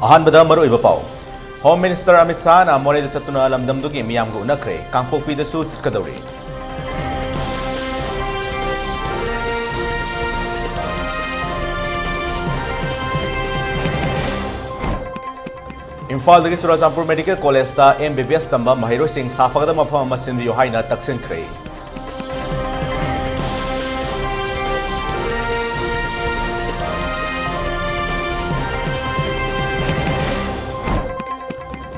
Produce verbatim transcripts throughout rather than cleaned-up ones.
ꯑꯍꯥꯟꯕꯗ ꯃꯔꯨꯑꯣꯏꯕ ꯄꯥꯎ꯫ ꯍꯣꯝ ꯃꯤꯅꯤꯁꯇꯔ ꯑꯃꯤꯠ ꯁꯥꯍꯅ ꯃꯣꯔꯦꯗ ꯆꯠꯇꯨꯅ ꯂꯝꯗꯝꯗꯨꯒꯤ ꯃꯤꯌꯥꯝꯒ ꯎꯅꯈ꯭ꯔꯦ꯫ ꯀꯥꯡꯄꯣꯛꯄꯤꯗꯁꯨ ꯆꯠꯀꯗꯧꯔꯤ꯫ ꯏꯝꯐꯥꯜꯗꯒꯤ ꯆꯨꯔꯥꯆꯥꯟꯄꯨꯔ ꯃꯦꯗꯤꯀꯦꯜ ꯀꯣꯂꯦꯖꯇ ꯑꯦꯝ ꯕꯤ ꯕꯤ ꯑꯦꯁ ꯇꯝꯕ ꯃꯍꯩꯔꯣꯏꯁꯤꯡ ꯁꯥꯐꯒꯗꯕ ꯃꯐꯝ ꯑꯃ ꯁꯤꯟꯕꯤꯌꯨ ꯍꯥꯏꯅ ꯇꯛꯁꯤꯟꯈ꯭ꯔꯦ꯫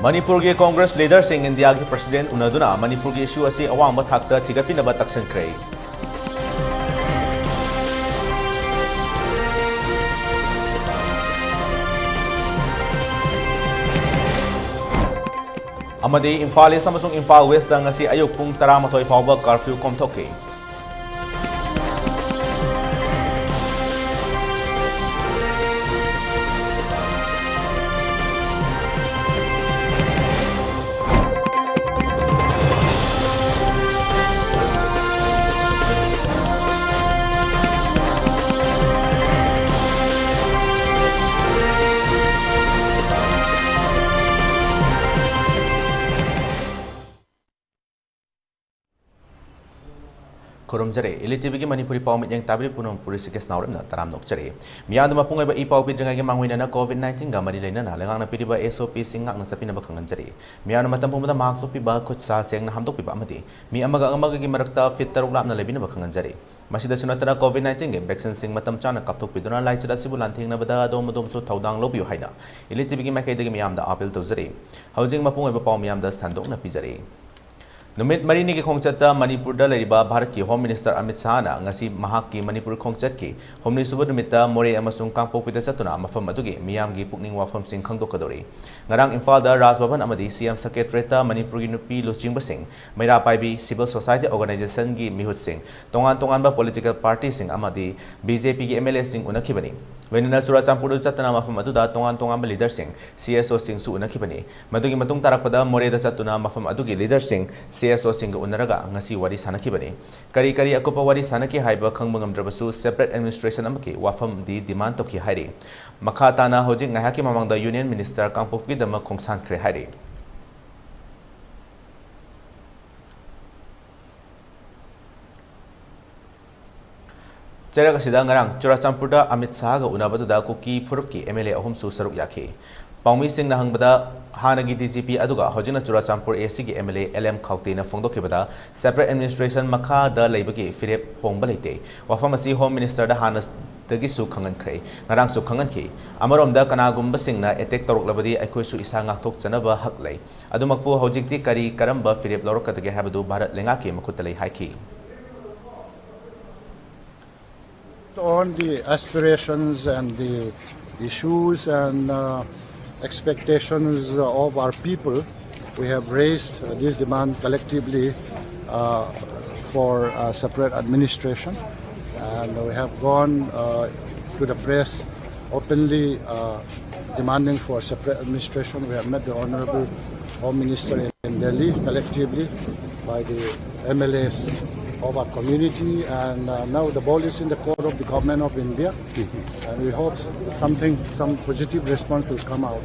ꯃꯅꯤꯄꯨꯔꯒꯤ ꯀꯣꯡꯒ꯭ꯔꯦꯁ ꯂꯤꯗꯔꯁꯤꯡ ꯏꯟꯗꯤꯌꯥꯒꯤ ꯄ꯭ꯔꯁꯤꯗꯦꯟ ꯎꯅꯗꯨꯅ ꯃꯅꯤꯄꯨꯔꯒꯤ ꯏꯁꯨ ꯑꯁꯤ ꯑꯋꯥꯡꯕ ꯊꯥꯛꯇ ꯊꯤꯒꯠꯄꯤꯅꯕ ꯇꯛꯁꯤꯟꯈ꯭ꯔꯦ꯫ ꯑꯃꯗꯤ ꯏꯝꯐꯥꯜ ꯏꯁ ꯑꯃꯁꯨꯡ ꯏꯝꯐꯥꯜ ꯋꯦꯁꯇ ꯉꯁꯤ ꯑꯌꯨꯛ ꯄꯨꯡ ꯇꯔꯥꯃꯥꯊꯣꯏ ꯐꯥꯎꯕ ꯀꯥꯔꯐ꯭ꯌꯨ ꯀꯣꯝꯊꯣꯛꯈꯤ꯫ ꯈꯨꯔꯨꯝꯖꯔꯤ꯫ ꯏꯂꯤ ꯇꯤꯚꯤꯒꯤ ꯃꯅꯤꯄꯨꯔꯤ ꯄꯥꯎ ꯃꯤꯠꯌꯦꯡ ꯇꯥꯕꯤꯔꯤꯕ ꯄꯨꯝꯅꯃꯛꯄꯨ ꯔꯤꯁꯤꯀꯦꯁ ꯅꯥꯎꯔꯦꯝꯅ ꯇꯔꯥꯝꯅ ꯑꯣꯛꯆꯔꯤ꯫ ꯃꯤꯌꯥꯝꯗ ꯃꯄꯨꯡ ꯑꯣꯏꯕ ꯏ ꯄꯥꯎ ꯄꯤꯗ꯭ꯔꯤꯉꯩꯒꯤ ꯃꯥꯡꯑꯣꯏꯅꯅ ꯀꯣꯚꯤꯗ ꯅꯥꯏꯟꯇꯤꯟꯒ ꯃꯔꯤ ꯂꯩꯅꯅ ꯂꯩꯉꯥꯛꯅ ꯄꯤꯔꯤꯕ ꯑꯦꯁ ꯑꯣ ꯄꯤꯁꯤꯡ ꯉꯥꯛꯅ ꯆꯠꯄꯤꯅꯕ ꯈꯪꯍꯟꯖꯔꯤ꯫ ꯃꯤꯌꯥꯝꯅ ꯃꯇꯝ ꯄꯨꯝꯕꯗ ꯃꯥꯁꯛ ꯎꯞꯄꯤꯕ, ꯈꯨꯠ ꯁꯥ ꯁꯦꯡꯅ ꯍꯥꯝꯗꯣꯛꯄꯤꯕ ꯑꯃꯗꯤ ꯃꯤ ꯑꯃꯒ ꯑꯃꯒꯒꯤ ꯃꯔꯛꯇ ꯐꯤꯠ ꯇꯔꯨꯛ ꯂꯥꯞꯅ ꯂꯩꯕꯤꯅꯕ ꯈꯪꯍꯟꯖꯔꯤ꯫ ꯃꯁꯤꯗꯁꯨ ꯅꯠꯇꯅ ꯀꯣꯚꯤꯗ ꯅꯥꯏꯟꯇꯤꯟꯒꯤ ꯚꯦꯛꯁꯤꯟꯁꯤꯡ ꯃꯇꯝ ꯆꯥꯅ ꯀꯥꯞꯊꯣꯛꯄꯤꯗꯨꯅ ꯂꯥꯏꯆꯠ ꯑꯁꯤꯕꯨ ꯂꯥꯟꯊꯦꯡꯅꯕꯗ ꯑꯗꯣꯝ ꯑꯗꯣꯝꯁꯨ ꯊꯧꯗꯥꯡ ꯂꯧꯕꯤꯌꯨ ꯍꯥꯏꯅ ꯏꯂꯤ ꯇꯤꯚꯤꯒꯤ ꯃꯥꯏꯀꯩꯗꯒꯤ ꯃꯤꯌꯥꯝꯗ ꯑꯥꯄꯤꯜ ꯇꯧꯖꯔꯤ꯫ ꯍꯧꯖꯤꯛ ꯃꯄꯨꯡ ꯑꯣꯏꯕ ꯄꯥꯎ ꯃꯤꯌꯥꯝꯗ ꯁꯟꯗꯣꯛꯅ ꯄꯤꯖꯔꯤ꯫ ꯅꯨꯃꯤꯠ ꯃꯔꯤꯅꯤꯒꯤ ꯈꯣꯡꯆꯠꯇ ꯃꯅꯤꯄꯨꯔꯗ ꯂꯩꯔꯤꯕ ꯚꯥꯔꯠꯀꯤ ꯍꯣꯝ ꯃꯤꯅꯤꯁꯇꯔ ꯑꯃꯤꯠ ꯁꯥꯍꯅ ꯉꯁꯤ ꯃꯍꯥꯛꯀꯤ ꯃꯅꯤꯄꯨꯔ ꯈꯣꯡꯆꯠꯀꯤ ꯍꯨꯝꯅꯤꯁꯨꯕ ꯅꯨꯃꯤꯠꯇ ꯃꯣꯔꯦ ꯑꯃꯁꯨꯡ ꯀꯥꯡꯄꯣꯛꯄꯤꯗ ꯆꯠꯇꯨꯅ ꯃꯐꯝ ꯑꯗꯨꯒꯤ ꯃꯤꯌꯥꯝꯒꯤ ꯄꯨꯛꯅꯤꯡ ꯋꯥꯐꯝꯁꯤꯡ ꯈꯪꯗꯣꯛꯀꯗꯧꯔꯤ꯫ ꯉꯔꯥꯡ ꯏꯝꯐꯥꯜꯗ ꯔꯥꯖ ꯚꯕꯟ ꯑꯃꯗꯤ ꯁꯤ ꯑꯦꯝ ꯁꯦꯀ꯭ꯔꯦꯇꯔꯤꯌꯦꯠꯇ ꯃꯅꯤꯄꯨꯔꯒꯤ ꯅꯨꯄꯤ ꯂꯨꯆꯤꯡꯕꯁꯤꯡ, ꯃꯩꯔꯥ ꯄꯥꯏꯕꯤ, ꯁꯤꯚꯤꯜ ꯁꯣꯁꯥꯏꯇꯤ ꯑꯣꯔꯒꯅꯥꯏꯖꯦꯁꯟꯒꯤ ꯃꯤꯍꯨꯠꯁꯤꯡ, ꯇꯣꯉꯥꯟ ꯇꯣꯉꯥꯟꯕ ꯄꯣꯂꯤꯇꯤꯀꯦꯜ ꯄꯥꯔꯇꯤꯁꯤꯡ ꯑꯃꯗꯤ ꯕꯤ ꯖꯦ ꯄꯤꯒꯤ ꯑꯦꯝ ꯑꯦꯜ ꯑꯦꯁꯤꯡ ꯎꯅꯈꯤꯕꯅꯤ꯫ ꯂꯣꯏꯅꯅ ꯆꯨꯔꯥꯆꯥꯟꯄꯨꯔꯗ ꯆꯠꯇꯨꯅ ꯃꯐꯝ ꯑꯗꯨꯗ ꯇꯣꯉꯥꯟ ꯇꯣꯉꯥꯟꯕ ꯂꯤꯗꯔꯁꯤꯡ, ꯁꯤ ꯑꯦꯁ ꯑꯣꯁꯤꯡꯁꯨ ꯎꯅꯈꯤꯕꯅꯤ꯫ ꯃꯗꯨꯒꯤ ꯃꯇꯨꯡ ꯇꯥꯔꯛꯄꯗ ꯃꯣꯔꯦꯗ ꯆꯠꯇꯨꯅ ꯃꯐꯝ ꯑꯗꯨꯒꯤ ꯂꯤꯗꯔꯁꯤꯡ, ꯑꯦꯁ ꯑꯣꯁꯤꯡꯒ ꯎꯅꯔꯒ ꯉꯁꯤ ꯋꯥꯔꯤ ꯁꯥꯟꯅꯈꯤꯕꯅꯤ꯫ ꯀꯔꯤ ꯀꯔꯤ ꯑꯀꯨꯞꯄ ꯋꯥꯔꯤ ꯁꯥꯟꯅꯈꯤ ꯍꯥꯏꯕ ꯈꯪꯕ ꯉꯝꯗ꯭ꯔꯕꯁꯨ, separate administration ꯑꯃꯒꯤ ꯋꯥꯐꯝꯗꯤ demand ꯇꯧꯈꯤ ꯍꯥꯏꯔꯤ꯫ ꯃꯈꯥ ꯇꯥꯅ ꯍꯧꯖꯤꯛ ꯉꯥꯏꯍꯥꯛꯀꯤ ꯃꯃꯥꯡꯗ Union Minister ꯀꯥꯡꯄꯣꯛꯄꯤꯗꯃꯛ ꯈꯣꯡꯁꯥꯟꯈ꯭ꯔꯦ ꯍꯥꯏꯔꯤ꯫ ꯆꯩꯔꯛ ꯑꯁꯤꯗ ꯉꯔꯥꯡ ꯆꯨꯔꯥꯆꯥꯟꯄꯨꯔꯗ ꯑꯃꯤꯠ ꯁꯥꯍꯒ ꯎꯅꯕꯗꯨꯗ ꯀꯨꯀꯤ ꯐꯨꯔꯨꯞꯀꯤ ꯑꯦꯝ ꯑꯦꯜ ꯑꯦ ꯑꯍꯨꯝꯁꯨ ꯁꯔꯨꯛ ꯌꯥꯈꯤ꯫ ꯄꯥꯎꯃꯤꯁꯤꯡꯅ ꯍꯪꯕꯗ, ꯍꯥꯟꯅꯒꯤ ꯗꯤ ꯖꯤ ꯄꯤ ꯑꯗꯨꯒ ꯍꯧꯖꯤꯛꯅ ꯆꯨꯔꯥꯆꯥꯟꯄꯨꯔ ꯑꯦ ꯁꯤꯒꯤ M L A L M ꯈꯥꯎꯇꯦꯅ ꯐꯣꯡꯗꯣꯛꯈꯤꯕꯗ, separate administration ꯃꯈꯥꯗ ꯂꯩꯕꯒꯤ ꯐꯤꯔꯦꯞ ꯍꯣꯡꯕ ꯂꯩꯇꯦ꯫ ꯋꯥꯐꯝ ꯑꯁꯤ ꯍꯣꯝ ꯃꯤꯅꯤꯁꯇꯔꯗ ꯍꯥꯟꯅꯗꯒꯤꯁꯨ ꯈꯪꯍꯟꯈ꯭ꯔꯦ, ꯉꯔꯥꯡꯁꯨ ꯈꯪꯍꯟꯈꯤ꯫ ꯑꯃꯔꯣꯝꯗ, ꯀꯅꯥꯒꯨꯝꯕꯁꯤꯡꯅ ꯑꯦꯇꯦꯛ ꯇꯧꯔꯛꯂꯕꯗꯤ ꯑꯩꯈꯣꯏꯁꯨ ꯏꯁꯥ ꯉꯥꯛꯊꯣꯛꯆꯅꯕ ꯍꯛ ꯂꯩ꯫ ꯑꯗꯨꯃꯛꯄꯨ ꯍꯧꯖꯤꯛꯇꯤ ꯀꯔꯤ ꯀꯔꯝꯕ ꯐꯤꯔꯦꯞ ꯂꯧꯔꯛꯀꯗꯒꯦ ꯍꯥꯏꯕꯗꯨ ꯚꯥꯔꯠ ꯂꯩꯉꯥꯛꯀꯤ ꯃꯈꯨꯠꯇ ꯂꯩ ꯍꯥꯏꯈꯤ꯫ On the aspirations and the issues and, uh, expectations of our people, we have raised, uh, this demand collectively, uh, for, uh, separate administration, and we have gone, uh, to the press openly, uh, demanding for separate administration. We have met the Honorable Home Minister in Delhi collectively by the M L As of our community, and, uh, now the ball is in the court of the Government of India, and we hope something, some positive response will come out.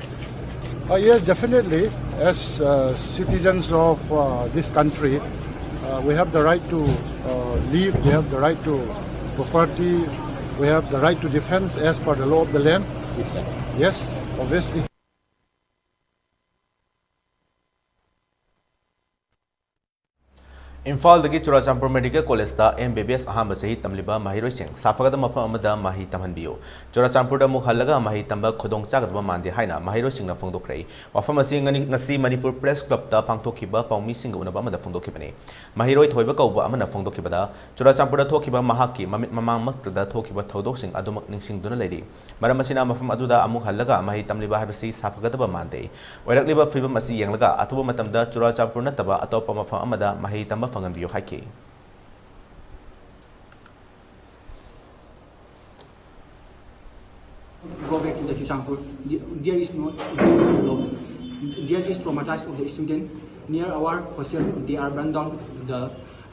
Uh, yes, definitely. As, uh, citizens of, uh, this country, uh, we have the right to, uh, live, we have the right to property, we have the right to defense as per the law of the land. Yes, sir. Yes, obviously. ꯏꯝꯐꯥꯜꯗꯒꯤ Churachandpur medical ꯀꯣꯂꯦꯖꯇ M B B ꯑꯦꯁ ꯑꯍꯥꯟꯕ ꯆꯍꯤ ꯇꯝꯂꯤꯕ ꯃꯍꯩꯔꯣꯏꯁꯤꯡ ꯁꯥꯐꯒꯗꯕ ꯃꯐꯝ ꯑꯃꯗ ꯃꯍꯩ ꯇꯝꯍꯟꯕꯤꯌꯨ꯫ ꯆꯨꯔꯥꯆꯥꯟꯄꯨꯔꯗ ꯑꯃꯨꯛ ꯍꯜꯂꯒ ꯃꯍꯩ ꯇꯝꯕ ꯈꯨꯗꯣꯡ ꯆꯥꯒꯗꯕ ꯃꯥꯟꯗꯦ ꯍꯥꯏꯅ ꯃꯍꯩꯔꯣꯏꯁꯤꯡꯅ ꯐꯣꯡꯗꯣꯛꯈ꯭ꯔꯦ꯫ ꯋꯥꯐꯝ ꯑꯁꯤ ꯉꯅꯤ-, ꯉꯁꯤ ꯃꯅꯤꯄꯨꯔ ꯄ꯭ꯔꯦꯁ ꯀ꯭ꯂꯕꯇ ꯄꯥꯡꯊꯣꯛꯈꯤꯕ ꯄꯥꯎꯃꯤꯁꯤꯡꯒ ꯎꯅꯕ ꯑꯃꯗ ꯐꯣꯡꯗꯣꯛꯈꯤꯕꯅꯤ꯫ ꯃꯍꯩꯔꯣꯏ ꯊꯣꯏꯕ ꯀꯧꯕ ꯑꯃꯅ ꯐꯣꯡꯗꯣꯛꯈꯤꯕꯗ, ꯆꯨꯔꯥꯆꯥꯟꯄꯨꯔꯗ ꯊꯣꯛꯈꯤꯕ ꯃꯍꯥꯛꯀꯤ ꯃꯃꯤꯠ ꯃꯃꯥꯡꯃꯛꯇꯗ ꯊꯣꯛꯈꯤꯕ ꯊꯧꯗꯣꯛꯁꯤꯡ ꯑꯗꯨꯃꯛ ꯅꯤꯡꯁꯤꯡꯗꯨꯅ ꯂꯩꯔꯤ꯫ ꯃꯔꯝ ꯑꯁꯤꯅ ꯃꯐꯝ ꯑꯗꯨꯗ ꯑꯃꯨꯛ ꯍꯜꯂꯒ ꯃꯍꯩ ꯇꯝꯂꯤꯕ ꯍꯥꯏꯕꯁꯤ ꯁꯥꯐꯒꯗꯕ ꯃꯥꯟꯗꯦ꯫ ꯑꯣꯏꯔꯛꯂꯤꯕ ꯐꯤꯕꯝ ꯑꯁꯤ ꯌꯦꯡꯂꯒ ꯑꯊꯨꯕ ꯃꯇꯝꯗ ꯆꯨꯔꯥꯆꯥꯟꯄꯨꯔ ꯅꯠꯇꯕ ꯑꯇꯣꯞꯄ ꯃꯐꯝ ꯑꯃꯗ ꯃꯍꯩ ꯇꯝꯕ ꯐꯪꯍꯟꯕꯤꯌꯨ ꯍꯥꯏꯈꯤ꯫ Go back to the Churachandpur. There is no, there is no law. There is traumatized of the student. Near our hostel, they are burned down the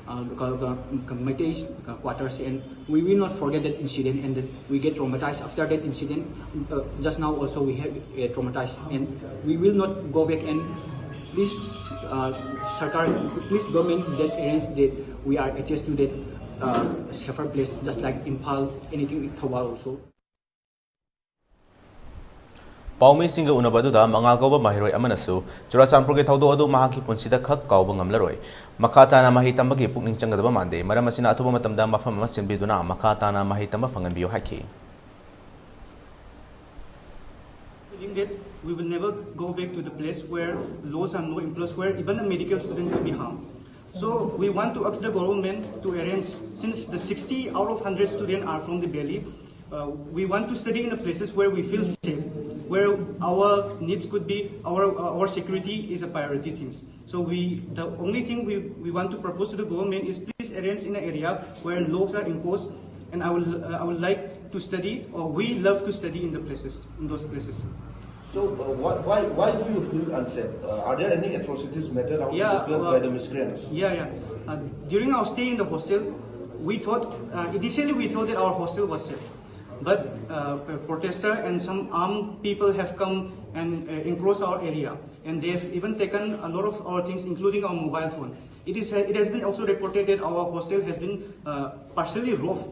uh, the, the, the Meitei uh, quarters, and we will not forget that incident. And that we get traumatized after that incident. Uh, just now also we have uh, traumatized, and we will not go back. And please, uh, Sarkar, please government that arrange that we are adjust to that uh, safer place, just like Imphal, anything in Thoubal also. ꯄꯥꯎꯃꯤꯁꯤꯡꯒ ꯎꯅꯕ ꯑꯗꯨꯗ ꯃꯉꯥꯜ ꯀꯧꯕ ꯃꯍꯩꯔꯣꯏ ꯑꯃꯅꯁꯨ ꯆꯨꯔꯥꯆꯥꯟꯄꯨꯔꯒꯤ ꯊꯧꯗꯣꯛ ꯑꯗꯨ ꯃꯍꯥꯛꯀꯤ ꯄꯨꯟꯁꯤꯗ ꯈꯛ ꯀꯥꯎꯕ ꯉꯝꯂꯔꯣꯏ꯫ ꯃꯈꯥ ꯇꯥꯅ ꯃꯍꯩ ꯇꯝꯕꯒꯤ ꯄꯨꯛꯅꯤꯡ ꯆꯪꯒꯗꯕ ꯃꯥꯟꯗꯦ꯫ ꯃꯔꯝ ꯑꯁꯤꯅ ꯑꯊꯨꯕ ꯃꯇꯝꯗ ꯃꯐꯝ ꯑꯃ ꯁꯤꯟꯕꯤꯗꯨꯅ ꯃꯈꯥ ꯇꯥꯅ ꯃꯍꯩ ꯇꯝꯕ ꯐꯪꯍꯟꯕꯤꯌꯨ ꯍꯥꯏꯈꯤ꯫ Feeling that we will never go back to the place where laws are not in place, where even a medical student will be harmed. So we want to ask the government to arrange, since the sixty out of hundred students are from the valley, uh, we want to study in the places where we feel safe, where our needs could be, our, our security is a priority things. So we, the only thing we, we want to propose to the government is please arrange in an area where laws are imposed, and I would, uh, I would like to study, or we love to study in the places, in those places. So uh, why, why, why do you feel unsafe? Uh, are there any atrocities meted out in Yeah, the fields uh, by the miscreants? Yeah, yeah. Uh, during our stay in the hostel, we thought, uh, initially we thought that our hostel was safe. But uh, a protester and some armed people have come and uh, encroached our area. And they've even taken a lot of our things, including our mobile phone. It, is, it has been also reported that our hostel has been uh, partially robbed.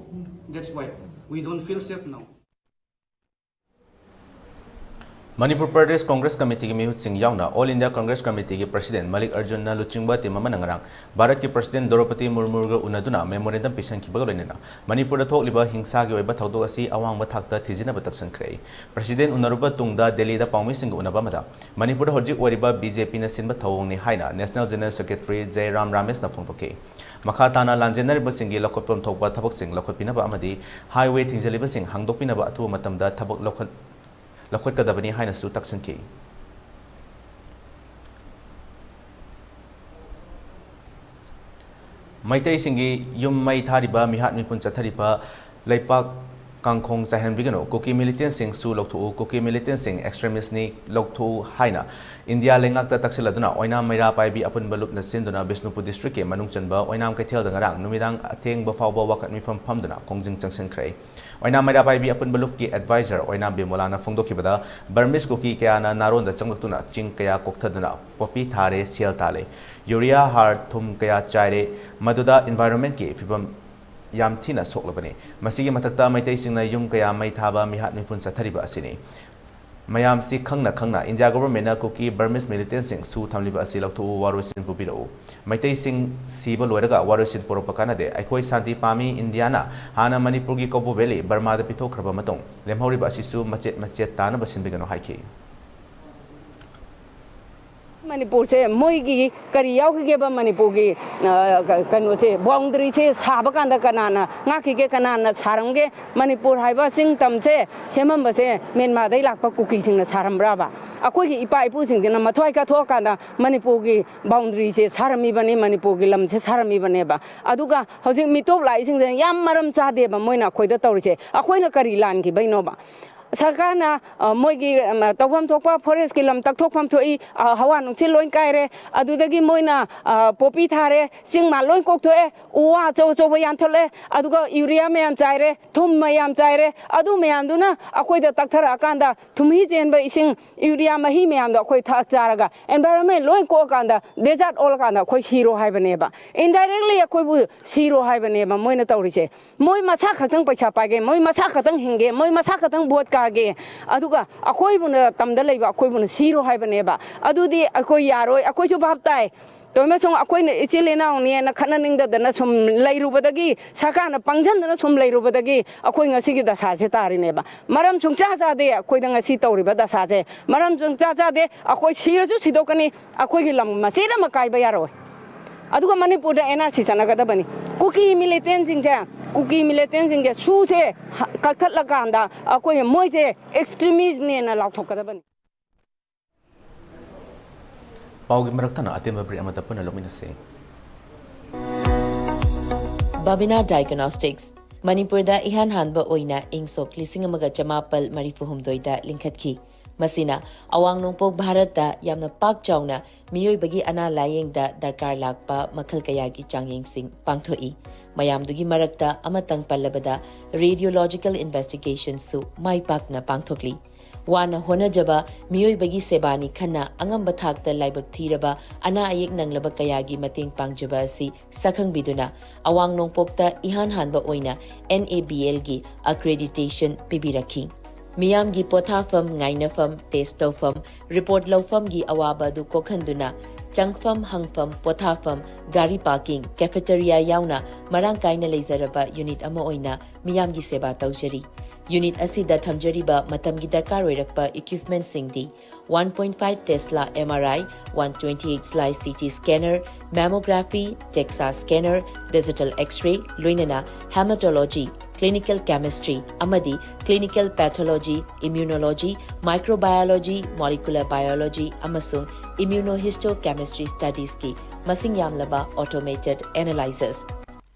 That's why we don't feel safe now. Manipur Pradesh Congress ꯀꯃꯤꯇꯤꯒꯤ ꯃꯤꯍꯨꯠꯁꯤꯡ ꯌꯥꯎꯅ all India Congress ꯀꯃꯤꯇꯤꯒꯤ president Malik ꯑꯔꯖꯨꯟꯅ ꯂꯨꯆꯤꯡꯕ team ꯑꯃꯅ ꯉꯔꯥꯡ ꯚꯥꯔꯠꯀꯤ president ꯗ꯭ꯔꯧꯄꯗꯤ ꯃꯨꯔꯃꯨꯒ ꯎꯅꯗꯨꯅ memorandum ꯄꯤꯁꯤꯟꯈꯤꯕꯒ ꯂꯣꯏꯅꯅ ꯃꯅꯤꯄꯨꯔꯗ ꯊꯣꯛꯂꯤꯕ ꯍꯤꯡꯁꯥꯒꯤ ꯑꯣꯏꯕ ꯊꯧꯗꯣꯛ ꯑꯁꯤ ꯑꯋꯥꯡꯕ ꯊꯥꯛꯇ ꯊꯤꯖꯤꯟꯅꯕ ꯇꯛꯁꯤꯟꯈ꯭ꯔꯦ꯫ ꯄ꯭ꯔꯁꯤꯗꯦꯟ ꯎꯅꯔꯨꯕ ꯇꯨꯡꯗ ꯗꯦꯜꯂꯤꯗ ꯄꯥꯎꯃꯤꯁꯤꯡꯒ ꯎꯅꯕ ꯑꯃꯗ ꯃꯅꯤꯄꯨꯔꯗ ꯍꯧꯖꯤꯛ ꯑꯣꯏꯔꯤꯕ ꯕꯤ ꯖꯦ ꯄꯤꯅ ꯁꯤꯟꯕ ꯊꯧꯑꯣꯡꯅꯤ ꯍꯥꯏꯅ ꯅꯦꯁꯅꯦꯜ ꯖꯦꯅꯔꯦꯜ ꯁꯦꯀ꯭ꯔꯦꯇꯔꯤ ꯖꯌꯔꯥꯝ ꯔꯥꯃꯦꯁꯅ ꯐꯣꯡꯗꯣꯛꯈꯤ꯫ ꯃꯈꯥ ꯇꯥꯅ ꯂꯥꯟꯖꯦꯟꯅꯔꯤꯕꯁꯤꯡꯒꯤ ꯂꯧꯈꯠꯐꯝ ꯊꯣꯛꯄ ꯊꯕꯛꯁꯤꯡ ꯂꯧꯈꯠꯄꯤꯅꯕ ꯑꯃꯗꯤ ꯍꯥꯏꯋꯦ ꯊꯤꯡꯖꯤꯜꯂꯤꯕꯁꯤꯡ ꯍꯥꯡꯗꯣꯛꯄꯤꯅꯕ ꯑꯊꯨꯕ ꯃꯇꯝꯗ ꯊꯕꯛ ꯂꯧꯈꯠ ꯂꯧꯈꯠꯀꯗꯕꯅꯤ ꯍꯥꯏꯅꯁꯨ ꯇꯛꯁꯤꯟꯈꯤ꯫ ꯃꯩꯇꯩꯁꯤꯡꯒꯤ ꯌꯨꯝ ꯃꯩ ꯊꯥꯔꯤꯕ, ꯃꯤꯍꯥꯠ ꯃꯤꯄꯨꯟ ꯆꯠꯊꯔꯤꯕ ꯂꯩꯄꯥꯛ ꯀꯥꯡꯈꯣꯡ ꯆꯥꯏꯍꯟꯕꯤꯒꯅꯨ, ꯀꯨꯀꯤ ꯃꯤꯂꯤꯇꯦꯟꯁꯤꯡꯁꯨ ꯂꯧꯊꯣꯛꯎ, ꯀꯨꯀꯤ ꯃꯤꯂꯤꯇꯦꯟꯁꯤꯡ ꯑꯦꯛꯁꯇ꯭ꯔꯤꯃꯤꯁ꯭ꯠꯅꯤ ꯂꯧꯊꯣꯛꯎ ꯍꯥꯏꯅ ꯏꯟꯗꯤꯌꯥ ꯂꯩꯉꯥꯛꯇ ꯇꯛꯁꯤꯜꯂꯗꯨꯅ ꯑꯣꯏꯅꯥꯝ ꯃꯩꯔꯥ ꯄꯥꯏꯕꯤ ꯑꯄꯨꯟꯕ ꯂꯨꯞꯅ ꯁꯤꯟꯗꯨꯅ ꯕꯤꯁꯅꯨꯄꯨꯔ ꯗꯤꯁꯇ꯭ꯔꯤꯛꯀꯤ ꯃꯅꯨꯡ ꯆꯟꯕ ꯑꯣꯏꯅꯥꯝ ꯀꯩꯊꯦꯜꯗ ꯉꯔꯥꯡ ꯅꯨꯃꯤꯗꯥꯡ ꯑꯊꯦꯡꯕ ꯐꯥꯎꯕ ꯋꯥꯀꯠ ꯃꯤꯐꯝ ꯐꯝꯗꯨꯅ ꯈꯣꯡꯖꯪ ꯆꯪꯁꯤꯟꯈ꯭ꯔꯦ꯫ ꯑꯣꯏꯅꯥꯝ ꯃꯩꯔꯥ ꯄꯥꯏꯕꯤ ꯑꯄꯨꯟꯕ ꯂꯨꯞꯀꯤ ꯑꯦꯗꯚꯥꯏꯖꯔ ꯑꯣꯏꯅꯥꯝ ꯕꯤꯃꯣꯂꯥꯅ ꯐꯣꯡꯗꯣꯛꯈꯤꯕꯗ, ꯕꯔꯃꯤꯁ ꯀꯨꯀꯤ ꯀꯌꯥꯅ ꯅꯥꯔꯣꯟꯗ ꯆꯪꯂꯛꯇꯨꯅ ꯆꯤꯡ ꯀꯌꯥ ꯀꯣꯛꯊꯗꯨꯅ ꯄꯣꯄꯤ ꯊꯥꯔꯦ, ꯁꯦꯜ ꯇꯥꯜꯂꯦ, ꯌꯨꯔꯤꯌꯥ ꯍꯥꯔ ꯊꯨꯝ ꯀꯌꯥ ꯆꯥꯏꯔꯦ, ꯃꯗꯨꯗ ꯏꯟꯚꯥꯏꯔꯣꯟꯃꯦꯟꯠꯀꯤ ꯐꯤꯕꯝ ꯌꯥꯝ ꯊꯤꯅ ꯁꯣꯛꯂꯕꯅꯤ꯫ ꯃꯁꯤꯒꯤ ꯃꯊꯛꯇ ꯃꯩꯇꯩꯁꯤꯡꯅ ꯌꯨꯝ ꯀꯌꯥ ꯃꯩ ꯊꯥꯕ, ꯃꯤꯍꯥꯠ ꯃꯤꯄꯨꯟ ꯆꯠꯊꯔꯤꯕ ꯑꯁꯤꯅꯤ꯫ ꯃꯌꯥꯝꯁꯤ ꯈꯪꯅ ꯈꯪꯅ ꯏꯟꯗꯤꯌꯥ ꯒꯣꯚꯔꯟꯃꯦꯟꯠꯅ ꯀꯨꯀꯤ ꯕꯔꯃꯤꯁ ꯃꯤꯂꯤꯇꯦꯟꯠꯁꯤꯡ ꯁꯨ ꯊꯝꯂꯤꯕ ꯑꯁꯤ ꯂꯧꯊꯣꯛꯎ, ꯋꯥꯔꯣꯏꯁꯤꯟ ꯄꯨꯕꯤꯔꯛꯎ꯫ ꯃꯩꯇꯩꯁꯤꯡ ꯁꯤꯕ ꯂꯣꯏꯔꯒ ꯋꯥꯔꯣꯏꯁꯤꯟ ꯄꯨꯔꯛꯄ ꯀꯥꯟꯅꯗꯦ꯫ ꯑꯩꯈꯣꯏ ꯁꯥꯟꯇꯤ ꯄꯥꯝꯃꯤ꯫ ꯏꯟꯗꯤꯌꯥꯅ ꯍꯥꯟꯅ ꯃꯅꯤꯄꯨꯔꯒꯤ ꯀꯣꯕꯣ ꯚꯦꯂꯤ ꯕꯔꯃꯥꯗ ꯄꯤꯊꯣꯛꯈ꯭ꯔꯕ ꯃꯇꯨꯡ ꯂꯦꯝꯍꯧꯔꯤꯕ ꯑꯁꯤꯁꯨ ꯃꯆꯦꯠ ꯃꯆꯦꯠ ꯇꯥꯅꯕ ꯁꯤꯟꯕꯤꯒꯅꯨ ꯍꯥꯏꯈꯤ꯫ ꯃꯅꯤꯄꯨꯔꯁꯦ ꯃꯣꯏꯒꯤ ꯀꯔꯤ ꯌꯥꯎꯈꯤꯒꯦꯕ? ꯃꯅꯤꯄꯨꯔꯒꯤ, ꯑ, ꯀ-, ꯀꯩꯅꯣꯁꯦ, ꯕꯥꯎꯟꯗꯔꯤꯁꯦ ꯁꯥꯕ ꯀꯥꯟꯗ ꯀꯅꯥꯅ ꯉꯥꯛꯈꯤꯒꯦ, ꯀꯅꯥꯅ ꯁꯥꯔꯝꯒꯦ? ꯃꯅꯤꯄꯨꯔ ꯍꯥꯏꯕ ꯆꯤꯡ ꯇꯝꯁꯦ ꯁꯦꯝꯃꯝꯕꯁꯦ ꯃ꯭ꯌꯥꯟꯃꯥꯔꯗꯩ ꯂꯥꯛꯄ ꯀꯨꯀꯤꯁꯤꯡꯅ ꯁꯥꯔꯝꯕ꯭ꯔꯥꯕ? ꯑꯩꯈꯣꯏꯒꯤ ꯏꯄꯥ ꯏꯄꯨꯁꯤꯡꯁꯤꯅ ꯃꯊ꯭ꯋꯥꯏ ꯀꯠꯊꯣꯛꯑꯀꯥꯟꯗ ꯃꯅꯤꯄꯨꯔꯒꯤ ꯕꯥꯎꯟꯗꯔꯤꯁꯦ ꯁꯥꯔꯝꯃꯤꯕꯅꯤ, ꯃꯅꯤꯄꯨꯔꯒꯤ ꯂꯝꯁꯦ ꯁꯥꯔꯝꯃꯤꯕꯅꯦꯕ꯫ ꯑꯗꯨꯒ ꯍꯧꯖꯤꯛ ꯃꯤꯇꯣꯞ ꯂꯥꯛꯏꯁꯤꯡꯁꯤꯅ ꯌꯥꯝ ꯃꯔꯝ ꯆꯥꯗꯦꯕ ꯃꯣꯏꯅ ꯑꯩꯈꯣꯏꯗ ꯇꯧꯔꯤꯁꯦ꯫ ꯑꯩꯈꯣꯏꯅ ꯀꯔꯤ ꯂꯥꯟꯈꯤꯕꯩꯅꯣꯕ? ꯁꯔꯀꯥꯔꯅ, ꯑ, ꯃꯣꯏꯒꯤ, ꯑꯝ, ꯇꯧꯐꯝ ꯊꯣꯛꯄ ꯐꯣꯔꯦꯁꯀꯤ ꯂꯝ ꯇꯛꯊꯣꯛꯐꯝ ꯊꯣꯛꯏ, ꯑ, ꯍꯋꯥ ꯅꯨꯡꯁꯤꯠ ꯂꯣꯏ ꯀꯥꯏꯔꯦ, ꯑꯗꯨꯗꯒꯤ ꯃꯣꯏꯅ, ꯑ, ꯄꯣꯄꯤ ꯊꯥꯔꯦ, ꯆꯤꯡ ꯃꯥ ꯂꯣꯏ ꯀꯣꯛꯊꯣꯛꯑꯦ, ꯎ ꯋꯥ ꯑꯆꯧ ꯑꯆꯧꯕ ꯌꯥꯟꯊꯠꯂꯦ, ꯑꯗꯨꯒ ꯌꯨꯔꯤꯌꯥ ꯃꯌꯥꯝ ꯆꯥꯏꯔꯦ, ꯊꯨꯝ ꯃꯌꯥꯝ ꯆꯥꯏꯔꯦ, ꯑꯗꯨ ꯃꯌꯥꯝꯗꯨꯅ ꯑꯩꯈꯣꯏꯗ ꯇꯛꯊꯔꯛꯑꯀꯥꯟꯗ ꯊꯨꯝꯍꯤ ꯆꯦꯟꯕ ꯏꯁꯤꯡ, ꯌꯨꯔꯤꯌꯥ ꯃꯍꯤ ꯃꯌꯥꯝꯗꯣ ꯑꯩꯈꯣꯏ ꯊꯛ ꯆꯥꯔꯒ environment ꯂꯣꯏ ꯀꯣꯛꯑꯀꯥꯟꯗ, desert ꯑꯣꯜꯂꯀꯥꯟꯗ ꯑꯩꯈꯣꯏ ꯁꯤꯔꯣ ꯍꯥꯏꯕꯅꯦꯕ꯫ Indirectly ꯑꯩꯈꯣꯏꯕꯨ ꯁꯤꯔꯣ ꯍꯥꯏꯕꯅꯦꯕ ꯃꯣꯏꯅ ꯇꯧꯔꯤꯁꯦ꯫ ꯃꯣꯏ ꯃꯁꯥ ꯈꯛꯇꯪ ꯄꯩꯁꯥ ꯄꯥꯏꯒꯦ, ꯃꯣꯏ ꯃꯁꯥ ꯈꯛꯇꯪ ꯍꯤꯡꯒꯦ, ꯃꯣꯏ ꯃꯁꯥ ꯈꯛꯇꯪ ꯚꯣꯠ ꯀꯥꯒꯦ, ꯑꯗꯨꯒ ꯑꯩꯈꯣꯏꯕꯨꯅ ꯇꯝꯗ ꯂꯩꯕ ꯑꯩꯈꯣꯏꯕꯨꯅ ꯁꯤꯔꯣ ꯍꯥꯏꯕꯅꯦꯕ꯫ ꯑꯗꯨꯗꯤ ꯑꯩꯈꯣꯏ ꯌꯥꯔꯣꯏ, ꯑꯩꯈꯣꯏꯁꯨ ꯚꯥꯞ ꯇꯥꯏ꯫ ꯇꯣꯏꯃ ꯁꯨꯝ ꯑꯩꯈꯣꯏꯅ ꯏꯆꯤꯜ ꯏꯅꯥꯎꯅꯦꯅ ꯈꯠꯅ ꯅꯤꯡꯗꯗꯅ ꯁꯨꯝ ꯂꯩꯔꯨꯕꯗꯒꯤ, ꯁꯔꯀꯥꯔꯅ ꯄꯪꯖꯟꯗꯅ ꯁꯨꯝ ꯂꯩꯔꯨꯕꯗꯒꯤ ꯑꯩꯈꯣꯏ ꯉꯁꯤꯒꯤ ꯗꯁꯥꯁꯦ ꯇꯥꯔꯤꯅꯦꯕ꯫ ꯃꯔꯝ ꯁꯨꯡꯆꯥ ꯆꯥꯗꯦ ꯑꯩꯈꯣꯏꯗ ꯉꯁꯤ ꯇꯧꯔꯤꯕ ꯗꯁꯥꯁꯦ꯫ ꯃꯔꯝ ꯁꯨꯡꯆꯥ ꯆꯥꯗꯦ꯫ ꯑꯩꯈꯣꯏ ꯁꯤꯔꯁꯨ ꯁꯤꯗꯣꯛꯀꯅꯤ, ꯑꯩꯈꯣꯏꯒꯤ ꯂꯝ ꯃꯆꯦꯠ ꯑꯃ ꯀꯥꯏꯕ ꯌꯥꯔꯣꯏ꯫ ꯑꯗꯨꯒ ꯃꯅꯤꯄꯨꯔꯗ NRC ꯆꯠꯅꯒꯗꯕꯅꯤ꯫ ꯀꯨꯀꯤ ꯃꯤꯂꯤꯇꯦꯟꯁꯤꯡꯁꯦ, ꯀꯨꯀꯤ ꯃꯤꯂꯤꯇꯦꯟꯁꯤꯡꯁꯦ ꯁꯨꯁꯦ ꯍ-, ꯀꯛꯊꯠꯂꯀꯥꯟꯗ ꯑꯩꯈꯣꯏ ꯃꯣꯏꯁꯦ ꯑꯦꯛꯁꯇ꯭ꯔꯤꯃꯤꯁꯅꯦꯅ ꯂꯥꯎꯊꯣꯛꯀꯗꯕꯅꯤ꯫ ꯄꯥꯎꯒꯤ ꯃꯔꯛ ꯊꯠꯅ ꯑꯇꯦꯟꯕ ꯕ꯭ꯔꯦꯛ ꯑꯃꯗ ꯄꯨꯟꯅ ꯂꯧꯃꯤꯟꯅꯁꯤ꯫ Babina Diagnostics, ꯃꯅꯤꯄꯨꯔꯗ ꯏꯍꯥꯟ ꯍꯥꯟꯕ ꯑꯣꯏꯅ ꯏꯪ ꯁꯣꯛ ꯂꯤꯁꯤꯡ ꯑꯃꯒ ꯆꯃꯥꯄꯜ ꯃꯔꯤꯐꯨ ꯍꯨꯝꯗꯣꯏꯗ ꯂꯤꯡꯈꯠꯈꯤ꯫ ꯃꯁꯤꯅ ꯑꯋꯥꯡ ꯅꯣꯡꯄꯣꯛ ꯚꯥꯔꯠꯇ ꯌꯥꯝꯅ ꯄꯥꯛ ꯆꯥꯎꯅ ꯃꯤꯑꯣꯏꯕꯒꯤ ꯑꯅꯥ ꯂꯥꯌꯦꯡꯗ ꯗꯔꯀꯥꯔ ꯂꯥꯛꯄ ꯃꯈꯜ ꯀꯌꯥꯒꯤ ꯆꯥꯡꯌꯦꯡꯁꯤꯡ ꯄꯥꯡꯊꯣꯛꯏ꯫ ꯃꯌꯥꯝꯗꯨꯒꯤ ꯃꯔꯛꯇ ꯑꯃꯇꯪ ꯄꯜꯂꯕꯗ radiological investigationꯁꯨ ꯃꯥꯏ ꯄꯥꯛꯅ ꯄꯥꯡꯊꯣꯛꯂꯤ꯫ ꯋꯥꯅ ꯍꯣꯠꯅꯖꯕ ꯃꯤꯑꯣꯏꯕꯒꯤ ꯁꯦꯕꯥꯅꯤ ꯈꯟꯅ ꯑꯉꯝꯕ ꯊꯥꯛꯇ ꯂꯥꯏꯕꯛ ꯊꯤꯔꯕ ꯑꯅꯥ ꯑꯌꯦꯛ ꯅꯪꯂꯕ ꯀꯌꯥꯒꯤ ꯃꯇꯦꯡ ꯄꯥꯡꯖꯕ ꯑꯁꯤ ꯁꯛꯈꯪꯕꯤꯗꯨꯅ ꯑꯋꯥꯡ ꯅꯣꯡꯄꯣꯛꯇ ꯏꯍꯥꯟ ꯍꯥꯟꯕ ꯑꯣꯏꯅ NABLꯒꯤ accreditation ꯄꯤꯕꯤꯔꯛꯈꯤ꯫ ꯃꯤꯌꯥꯝꯒꯤ ꯄꯣꯊꯥꯐꯝ, ꯉꯥꯏꯅꯐꯝ, test ꯇꯧꯐꯝ, report ꯂꯧꯐꯝꯒꯤ ꯑꯋꯥꯕ ꯑꯗꯨ ꯀꯣꯛꯍꯟꯗꯨꯅ ꯆꯪꯐꯝ, ꯍꯪꯐꯝ, ꯄꯣꯊꯥꯐꯝ, ꯒꯥꯔꯤ parking, cafeteria ꯌꯥꯎꯅ ꯃꯔꯥꯡ ꯀꯥꯏꯅ ꯂꯩꯖꯔꯕ unit ꯑꯃ ꯑꯣꯏꯅ ꯃꯤꯌꯥꯝꯒꯤ ꯁꯦꯕꯥ ꯇꯧꯖꯔꯤ꯫ Unit ꯑꯁꯤꯗ ꯊꯝꯖꯔꯤꯕ ꯃꯇꯝꯒꯤ ꯗꯔꯀꯥꯔ ꯑꯣꯏꯔꯛꯄ equipmentꯁꯤꯡꯗꯤ one point five Tesla MRI, one twenty-eight slice CT scanner, mammography, DEXA scanner, digital X-ray, ꯂꯣꯏꯅꯅ hematology, clinical chemistry ꯑꯃꯗꯤ clinical pathology, immunology, microbiology, molecular biology ꯑꯃꯁꯨꯡ immunohistochemistry studiesꯀꯤ ꯃꯁꯤꯡ ꯌꯥꯝꯂꯕ automated analyzers꯫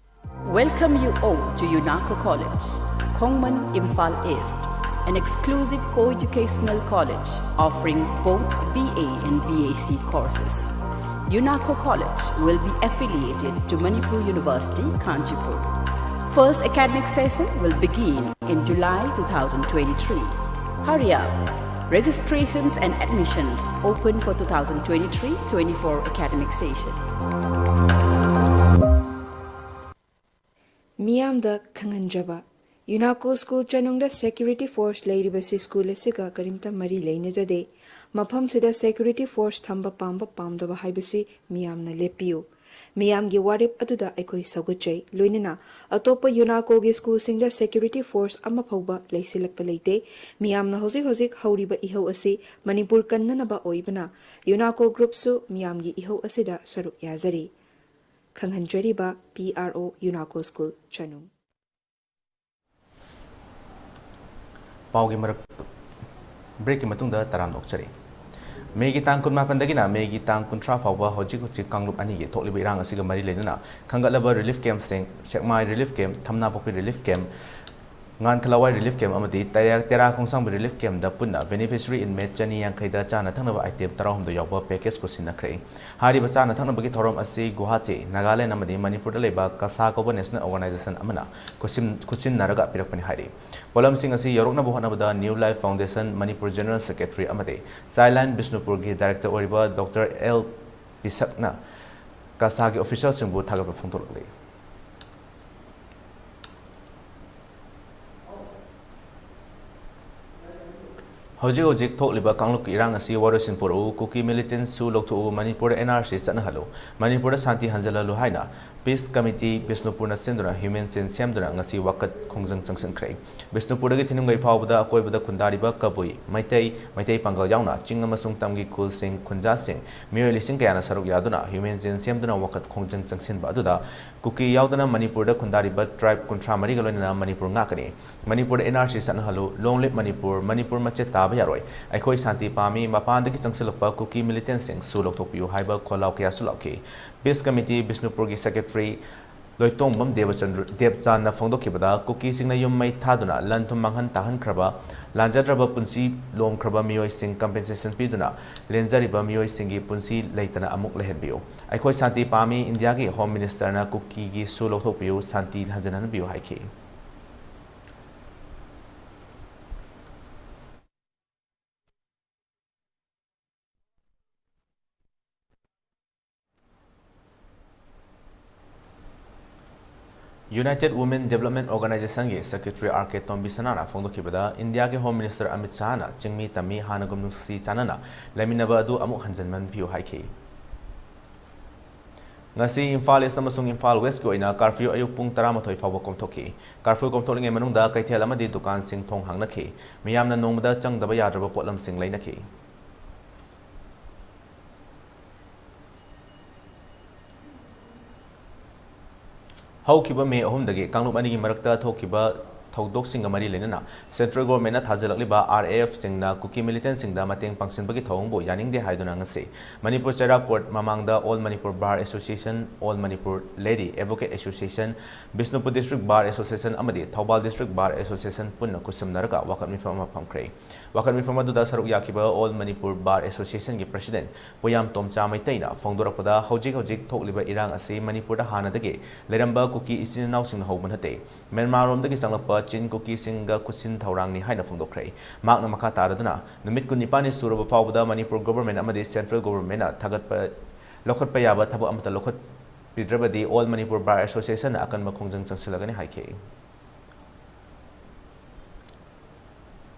Welcome you all to UNACO College, Khongman, Imphal East, an exclusive co-educational college offering both BA and BSc courses. UNACO College will be affiliated to Manipur University, Kanchanpur. First academic session will begin in July two thousand twenty-three. Hurry up! Registrations and admissions open for two thousand twenty-three twenty-four academic session. ꯃꯤꯌꯥꯝꯗ ꯈꯪꯍꯟꯖꯕ꯫ UNACO school ꯆꯅꯨꯡꯗ security force ꯂꯩꯔꯤꯕꯁꯤ school ꯑꯁꯤꯒ ꯀꯔꯤꯝꯇ ꯃꯔꯤ ꯂꯩꯅꯖꯗꯦ꯫ ꯃꯐꯝꯁꯤꯗ security force ꯊꯝꯕ ꯄꯥꯝꯕ ꯄꯥꯝꯗꯕ ꯍꯥꯏꯕꯁꯤ ꯃꯤꯌꯥꯝꯅ ꯂꯦꯞꯄꯤꯌꯨ꯫ ꯃꯤꯌꯥꯝꯒꯤ ꯋꯥꯔꯦꯞ ꯑꯗꯨꯗ ꯑꯩꯈꯣꯏ ꯁꯧꯒꯠꯆꯩ꯫ ꯂꯣꯏꯅꯅ ꯑꯇꯣꯞꯄ UNACOꯒꯤ schoolꯁꯤꯡꯗ security force ꯑꯃ ꯐꯥꯎꯕ ꯂꯩꯁꯤꯜꯂꯛꯄ ꯂꯩꯇꯦ꯫ ꯃꯤꯌꯥꯝꯅ ꯍꯧꯖꯤꯛ ꯍꯧꯖꯤꯛ ꯍꯧꯔꯤꯕ ꯏꯍꯧ ꯑꯁꯤ ꯃꯅꯤꯄꯨꯔ ꯀꯟꯅꯅꯕ ꯑꯣꯏꯕꯅ UNACO groupꯁꯨ ꯃꯤꯌꯥꯝꯒꯤ ꯏꯍꯧ ꯑꯁꯤꯗ ꯁꯔꯨꯛ ꯌꯥꯖꯔꯤ꯫ ꯈꯪꯍꯟꯖꯔꯤꯕ, PRO, UNACO school ꯆꯅꯨꯡ꯫ ꯄꯥꯎꯒꯤ ꯃꯔꯛ breakꯀꯤ ꯃꯇꯨꯡꯗ ꯇꯔꯥꯝꯅ ꯑꯣꯛꯆꯔꯤ꯫ ꯃꯦꯒꯤ ꯇꯥꯡ ꯀꯨꯟꯃꯥꯄꯟꯗꯒꯤꯅ ꯃꯦꯒꯤ ꯇꯥꯡ ꯀꯨꯟꯊ꯭ꯔꯥ ꯐꯥꯎꯕ ꯍꯧꯖꯤꯛ ꯍꯧꯖꯤꯛ ꯀꯥꯡꯂꯨꯞ ꯑꯅꯤꯒꯤ ꯊꯣꯛꯂꯤꯕ ꯏꯔꯥꯡ ꯑꯁꯤꯒ ꯃꯔꯤ ꯂꯩꯅꯅ ꯈꯟꯒꯠꯂꯕ relief camp ꯁꯤꯡ, ꯁꯦꯛꯃꯥꯏ relief camp, ꯊꯝꯅꯥꯄꯣꯛꯄꯤ relief camp, ꯉꯥꯟꯈꯂꯋꯥꯏ relief camp ꯑꯃꯗꯤ ꯇꯦꯔꯥ, ꯇꯦꯔꯥ ꯈꯣꯡꯁꯥꯡꯕꯤ relief camp ꯗ ꯄꯨꯟꯅ beneficiary inmate ꯆꯅꯤ ꯌꯥꯡꯈꯩꯗ ꯆꯥꯅ ꯊꯛꯅꯕ item ꯇꯔꯥꯍꯨꯝꯗꯣꯏ ꯌꯥꯎꯕ package ꯈꯨꯠꯁꯤꯟꯅꯈ꯭ꯔꯦ꯫ ꯍꯥꯏꯔꯤꯕ ꯆꯥꯅ ꯊꯛꯅꯕꯒꯤ ꯊꯧꯔꯝ ꯑꯁꯤ ꯒꯨꯋꯥꯍꯥꯇꯤ, ꯅꯥꯒꯥꯂꯦꯟ ꯑꯃꯗꯤ ꯃꯅꯤꯄꯨꯔꯗ ꯂꯩꯕ ꯀꯁꯥ ꯀꯧꯕ national organization ꯑꯃꯅ ꯈꯨꯠꯁꯤꯟ-, ꯈꯨꯠꯁꯤꯟꯅꯔꯒ ꯄꯤꯔꯛꯄꯅꯤ ꯍꯥꯏꯔꯤ꯫ ꯄꯣꯠꯂꯝꯁꯤꯡ ꯑꯁꯤ ꯌꯧꯔꯛꯅꯕ ꯍꯣꯠꯅꯕꯗ New Life Foundation Manipur general secretary ꯑꯃꯗꯤ Childline ꯕꯤꯁꯅꯨꯄꯨꯔꯒꯤ director ꯑꯣꯏꯔꯤꯕ Doctor ꯑꯦꯜ ꯄꯤꯁꯛꯅ ꯀꯁꯥꯒꯤ official ꯁꯤꯡꯕꯨ ꯊꯥꯒꯠꯄ ꯐꯣꯡꯗꯣꯛꯂꯤ꯫ ꯍꯧꯖꯤꯛ ꯍꯧꯖꯤꯛ ꯊꯣꯛꯂꯤꯕ ꯀꯥꯡꯂꯨꯞꯀꯤ ꯏꯔꯥꯡ ꯑꯁꯤ ꯋꯥꯔꯣꯏꯁꯤꯟ ꯄꯨꯔꯛꯎ, ꯀꯨꯀꯤ militant ꯁꯨ ꯂꯧꯊꯣꯛꯎ, ꯃꯅꯤꯄꯨꯔꯗ N R C ꯆꯠꯅꯍꯜꯂꯨ, ꯃꯅꯤꯄꯨꯔꯗ ꯁꯥꯟꯇꯤ ꯍꯟꯖꯤꯜꯍꯜꯂꯨ ꯍꯥꯏꯅ Peace Committee ꯕꯤꯁꯅꯨꯄꯨꯔꯅ ꯁꯤꯟꯗꯨꯅ human chain ꯁꯦꯝꯗꯨꯅ ꯉꯁꯤ ꯋꯥꯀꯠ ꯈꯣꯡꯖꯪ ꯆꯪꯁꯤꯟꯈ꯭ꯔꯦ꯫ ꯕꯤꯁꯅꯨꯄꯨꯔꯗꯒꯤ ꯊꯤꯅꯨꯡꯒꯩ ꯐꯥꯎꯕꯗ ꯑꯀꯣꯏꯕꯗ ꯈꯨꯟꯗꯥꯔꯤꯕ ꯀꯕꯨꯏ, ꯃꯩꯇꯩ, ꯃꯩꯇꯩ ꯄꯥꯡꯒꯜ ꯌꯥꯎꯅ ꯆꯤꯡ ꯑꯃꯁꯨꯡ ꯇꯝꯒꯤ ꯈꯨꯜꯁꯤꯡ, ꯈꯨꯟꯖꯥꯁꯤꯡ, ꯃꯤꯑꯣꯏ ꯂꯤꯁꯤꯡ ꯀꯌꯥꯅ ꯁꯔꯨꯛ ꯌꯥꯗꯨꯅ human chain ꯁꯦꯝꯗꯨꯅ ꯋꯥꯀꯠ ꯈꯣꯡꯖꯪ ꯆꯪꯁꯤꯟꯕ ꯑꯗꯨꯗ ꯀꯨꯀꯤ ꯌꯥꯎꯗꯅ ꯃꯅꯤꯄꯨꯔꯗ ꯈꯨꯟꯗꯥꯔꯤꯕ tribe ꯀꯨꯟꯊ꯭ꯔꯥ ꯃꯔꯤꯒ ꯂꯣꯏꯅꯅ ꯃꯅꯤꯄꯨꯔ ꯉꯥꯛꯀꯅꯤ꯫ ꯃꯅꯤꯄꯨꯔꯗ N R C ꯆꯠꯅꯍꯜꯂꯨ, Long live Manipur, Manipur ꯃꯆꯦꯠ ꯇꯥꯕ ꯌꯥꯔꯣꯏ, ꯑꯩꯈꯣꯏ ꯁꯥꯟꯇꯤ ꯄꯥꯝꯃꯤ, ꯃꯄꯥꯟꯗꯒꯤ ꯆꯪꯁꯤꯜꯂꯛꯄ ꯀꯨꯀꯤ militant ꯁꯤꯡ ꯁꯨ ꯂꯧꯊꯣꯛꯄꯤꯌꯨ ꯍꯥꯏꯕ ꯈꯣꯜꯂꯥꯎ ꯀꯌꯥꯁꯨ ꯂꯥꯎꯈꯤ꯫ Peace Committee ꯕꯤꯁꯅꯨꯄꯨꯔꯒꯤ secretary ꯂꯣꯏꯇꯣꯡꯕꯝ ꯗꯦꯕꯆꯟꯗ꯭ꯔ-, ꯗꯦꯕꯆꯥꯟꯅ ꯐꯣꯡꯗꯣꯛꯈꯤꯕꯗ, ꯀꯨꯀꯤꯁꯤꯡꯅ ꯌꯨꯝ ꯃꯩ ꯊꯥꯗꯨꯅ ꯂꯟ ꯊꯨꯝ ꯃꯥꯡꯍꯟ ꯇꯥꯍꯟꯈ꯭ꯔꯕ, ꯂꯥꯟꯖꯗ꯭ꯔꯕ ꯄꯨꯟꯁꯤ ꯂꯣꯝꯈ꯭ꯔꯕ ꯃꯤꯑꯣꯏꯁꯤꯡ compensation ꯄꯤꯗꯨꯅ ꯂꯦꯟꯖꯔꯤꯕ ꯃꯤꯑꯣꯏꯁꯤꯡꯒꯤ ꯄꯨꯟꯁꯤ ꯂꯩꯇꯅ ꯑꯃꯨꯛ ꯂꯩꯍꯟꯕꯤꯌꯨ꯫ ꯑꯩꯈꯣꯏ ꯁꯥꯟꯇꯤ ꯄꯥꯝꯃꯤ, ꯏꯟꯗꯤꯌꯥꯒꯤ Home Minister ꯅ ꯀꯨꯀꯤꯒꯤ ꯁꯨ ꯂꯧꯊꯣꯛꯄꯤꯌꯨ, ꯁꯥꯟꯇꯤ ꯍꯟꯖꯤꯟꯍꯟꯕꯤꯌꯨ ꯍꯥꯏꯈꯤ꯫ United Women Development Organization ꯒꯤ secretary R K ꯇꯣꯝꯕꯤꯁꯅꯥꯅ ꯐꯣꯡꯗꯣꯛꯈꯤꯕꯗ, ꯏꯟꯗꯤꯌꯥꯒꯤ Home Minister ꯑꯃꯤꯠ ꯁꯥꯍꯅ ꯆꯤꯡꯃꯤ ꯇꯝꯃꯤ ꯍꯥꯟꯅꯒꯨꯝ ꯅꯨꯡꯁꯤ ꯆꯥꯟꯅꯅ ꯂꯩꯃꯤꯟꯅꯕ ꯑꯗꯨ ꯑꯃꯨꯛ ꯍꯟꯖꯤꯟꯍꯟꯕꯤꯌꯨ ꯍꯥꯏꯈꯤ꯫ ꯉꯁꯤ ꯏꯝꯐꯥꯜ East ꯑꯃꯁꯨꯡ ꯏꯝꯐꯥꯜ West ꯀꯤ ꯑꯣꯏꯅ curfew ꯑꯌꯨꯛ ꯄꯨꯡ ꯇꯔꯥꯃꯥꯊꯣꯏ ꯐꯥꯎꯕ ꯀꯣꯝꯊꯣꯛꯈꯤ꯫ Curfew ꯀꯣꯝꯊꯣꯛꯂꯤꯉꯩ ꯃꯅꯨꯡꯗ ꯀꯩꯊꯦꯜ ꯑꯃꯗꯤ ꯗꯨꯀꯥꯟꯁꯤꯡ ꯊꯣꯡ ꯍꯥꯡꯅꯈꯤ꯫ ꯃꯤꯌꯥꯝꯅ ꯅꯣꯡꯃꯗ ꯆꯪꯗꯕ ꯌꯥꯗ꯭ꯔꯕ ꯄꯣꯠꯂꯝꯁꯤꯡ ꯂꯩꯅꯈꯤ꯫ ꯍꯧꯈꯤꯕ ꯃꯦ ꯑꯍꯨꯝꯗꯒꯤ ꯀꯥꯡꯂꯨꯞ ꯑꯅꯤꯒꯤ ꯃꯔꯛꯇ ꯊꯣꯛꯈꯤꯕ ꯊꯧꯗꯣꯛꯁꯤꯡꯒ ꯃꯔꯤ ꯂꯩꯅꯅ ꯁꯦꯟꯇ꯭ꯔꯦꯜ ꯒꯣꯚꯔꯟꯃꯦꯟꯠꯅ ꯊꯥꯖꯤꯜꯂꯛꯂꯤꯕ ꯑꯥꯔ ꯑꯦ ꯑꯦꯐꯁꯤꯡꯅ ꯀꯨꯀꯤ ꯃꯤꯂꯤꯇꯦꯟꯠꯁꯤꯡꯗ ꯃꯇꯦꯡ ꯄꯥꯡꯁꯤꯟꯕꯒꯤ ꯊꯧꯑꯣꯡꯕꯨ ꯌꯥꯅꯤꯡꯗꯦ ꯍꯥꯏꯗꯨꯅ ꯉꯁꯤ ꯃꯅꯤꯄꯨꯔ ꯆꯩꯔꯥꯛ ꯀꯣꯔꯠ ꯃꯃꯥꯡꯗ all Manipur bar association, all Manipur lady advocate association, Bishnupur district bar association ꯑꯃꯗꯤ ꯊꯧꯕꯥꯜ ꯗꯤꯁꯇ꯭ꯔꯤꯛ ꯕꯥꯔ ꯑꯦꯁꯣꯁꯤꯌꯦꯁꯟ ꯄꯨꯟꯅ ꯈꯨꯠꯁꯝꯅꯔꯒ ꯋꯥꯀꯠ ꯃꯤꯐꯝ ꯑꯃ ꯐꯝꯈ꯭ꯔꯦ꯫ ꯋꯥꯀꯠ ꯃꯤꯐꯝ ꯑꯗꯨꯗ ꯁꯔꯨꯛ ꯌꯥꯈꯤꯕ ꯑꯣꯜ ꯃꯅꯤꯄꯨꯔ ꯕꯥꯔ ꯑꯦꯁꯣꯁꯤꯌꯦꯁꯟꯒꯤ ꯄ꯭ꯔꯁꯤꯗꯦꯟꯠ ꯄꯣꯌꯥꯝ ꯇꯣꯝꯆꯥ ꯃꯩꯇꯩꯅ ꯐꯣꯡꯗꯣꯔꯛꯄꯗ, ꯍꯧꯖꯤꯛ ꯍꯧꯖꯤꯛ ꯊꯣꯛꯂꯤꯕ ꯏꯔꯥꯡ ꯑꯁꯤ ꯃꯅꯤꯄꯨꯔꯗ ꯍꯥꯟꯅꯗꯒꯤ ꯂꯩꯔꯝꯕ ꯀꯨꯀꯤ ꯏꯆꯤꯟ ꯏꯅꯥꯎꯁꯤꯡꯅ ꯍꯧꯕ ꯅꯠꯇꯦ꯫ ꯃ꯭ꯌꯥꯟꯃꯥꯔꯔꯣꯝꯗꯒꯤ ꯆꯪꯂꯛꯄ ꯆꯤꯟ ꯀꯨꯀꯤꯁꯤꯡꯒ ꯈꯨꯠꯁꯤꯟ ꯊꯧꯔꯥꯡꯅꯤ ꯍꯥꯏꯅ ꯐꯣꯡꯗꯣꯛꯈ꯭ꯔꯦ꯫ ꯃꯍꯥꯛꯅ ꯃꯈꯥ ꯇꯥꯔꯗꯨꯅ, ꯅꯨꯃꯤꯠ ꯀꯨꯟꯅꯤꯄꯥꯟꯅꯤ ꯁꯨꯔꯕ ꯐꯥꯎꯕꯗ ꯃꯅꯤꯄꯨꯔ ꯒꯣꯚꯔꯟꯃꯦꯟꯠ ꯑꯃꯗꯤ ꯁꯦꯟꯇ꯭ꯔꯦꯜ ꯒꯣꯚꯔꯟꯃꯦꯟꯠꯅ ꯊꯥꯒꯠꯄ, ꯂꯧꯈꯠꯄ ꯌꯥꯕ ꯊꯕꯛ ꯑꯃꯠꯇ ꯂꯧꯈꯠꯄꯤꯗ꯭ꯔꯕꯗꯤ ꯑꯣꯜ ꯃꯅꯤꯄꯨꯔ ꯕꯥꯔ ꯑꯦꯁꯣꯁꯤꯌꯦꯁꯟꯅ ꯑꯀꯟꯕ ꯈꯣꯡꯖꯪ ꯆꯪꯁꯤꯜꯂꯒꯅꯤ ꯍꯥꯏꯈꯤ꯫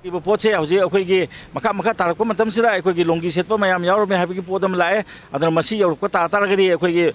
ꯏꯕ ꯄꯣꯠꯁꯦ ꯍꯧꯖꯤꯛ ꯑꯩꯈꯣꯏꯒꯤ ꯃꯈꯥ ꯃꯈꯥ ꯇꯥꯔꯛꯄ ꯃꯇꯝꯁꯤꯗ ꯑꯩꯈꯣꯏꯒꯤ ꯂꯣꯡꯒꯤ ꯁꯦꯠꯄ ꯃꯌꯥꯝ ꯌꯥꯎꯔꯝꯃꯦ ꯍꯥꯏꯕꯒꯤ ꯄꯣꯠ ꯑꯃ ꯂꯥꯛꯑꯦ꯫ ꯑꯗꯨꯅ ꯃꯁꯤ ꯌꯧꯔꯛꯄ ꯇꯥ ꯇꯥꯔꯒꯗꯤ ꯑꯩꯈꯣꯏꯒꯤ,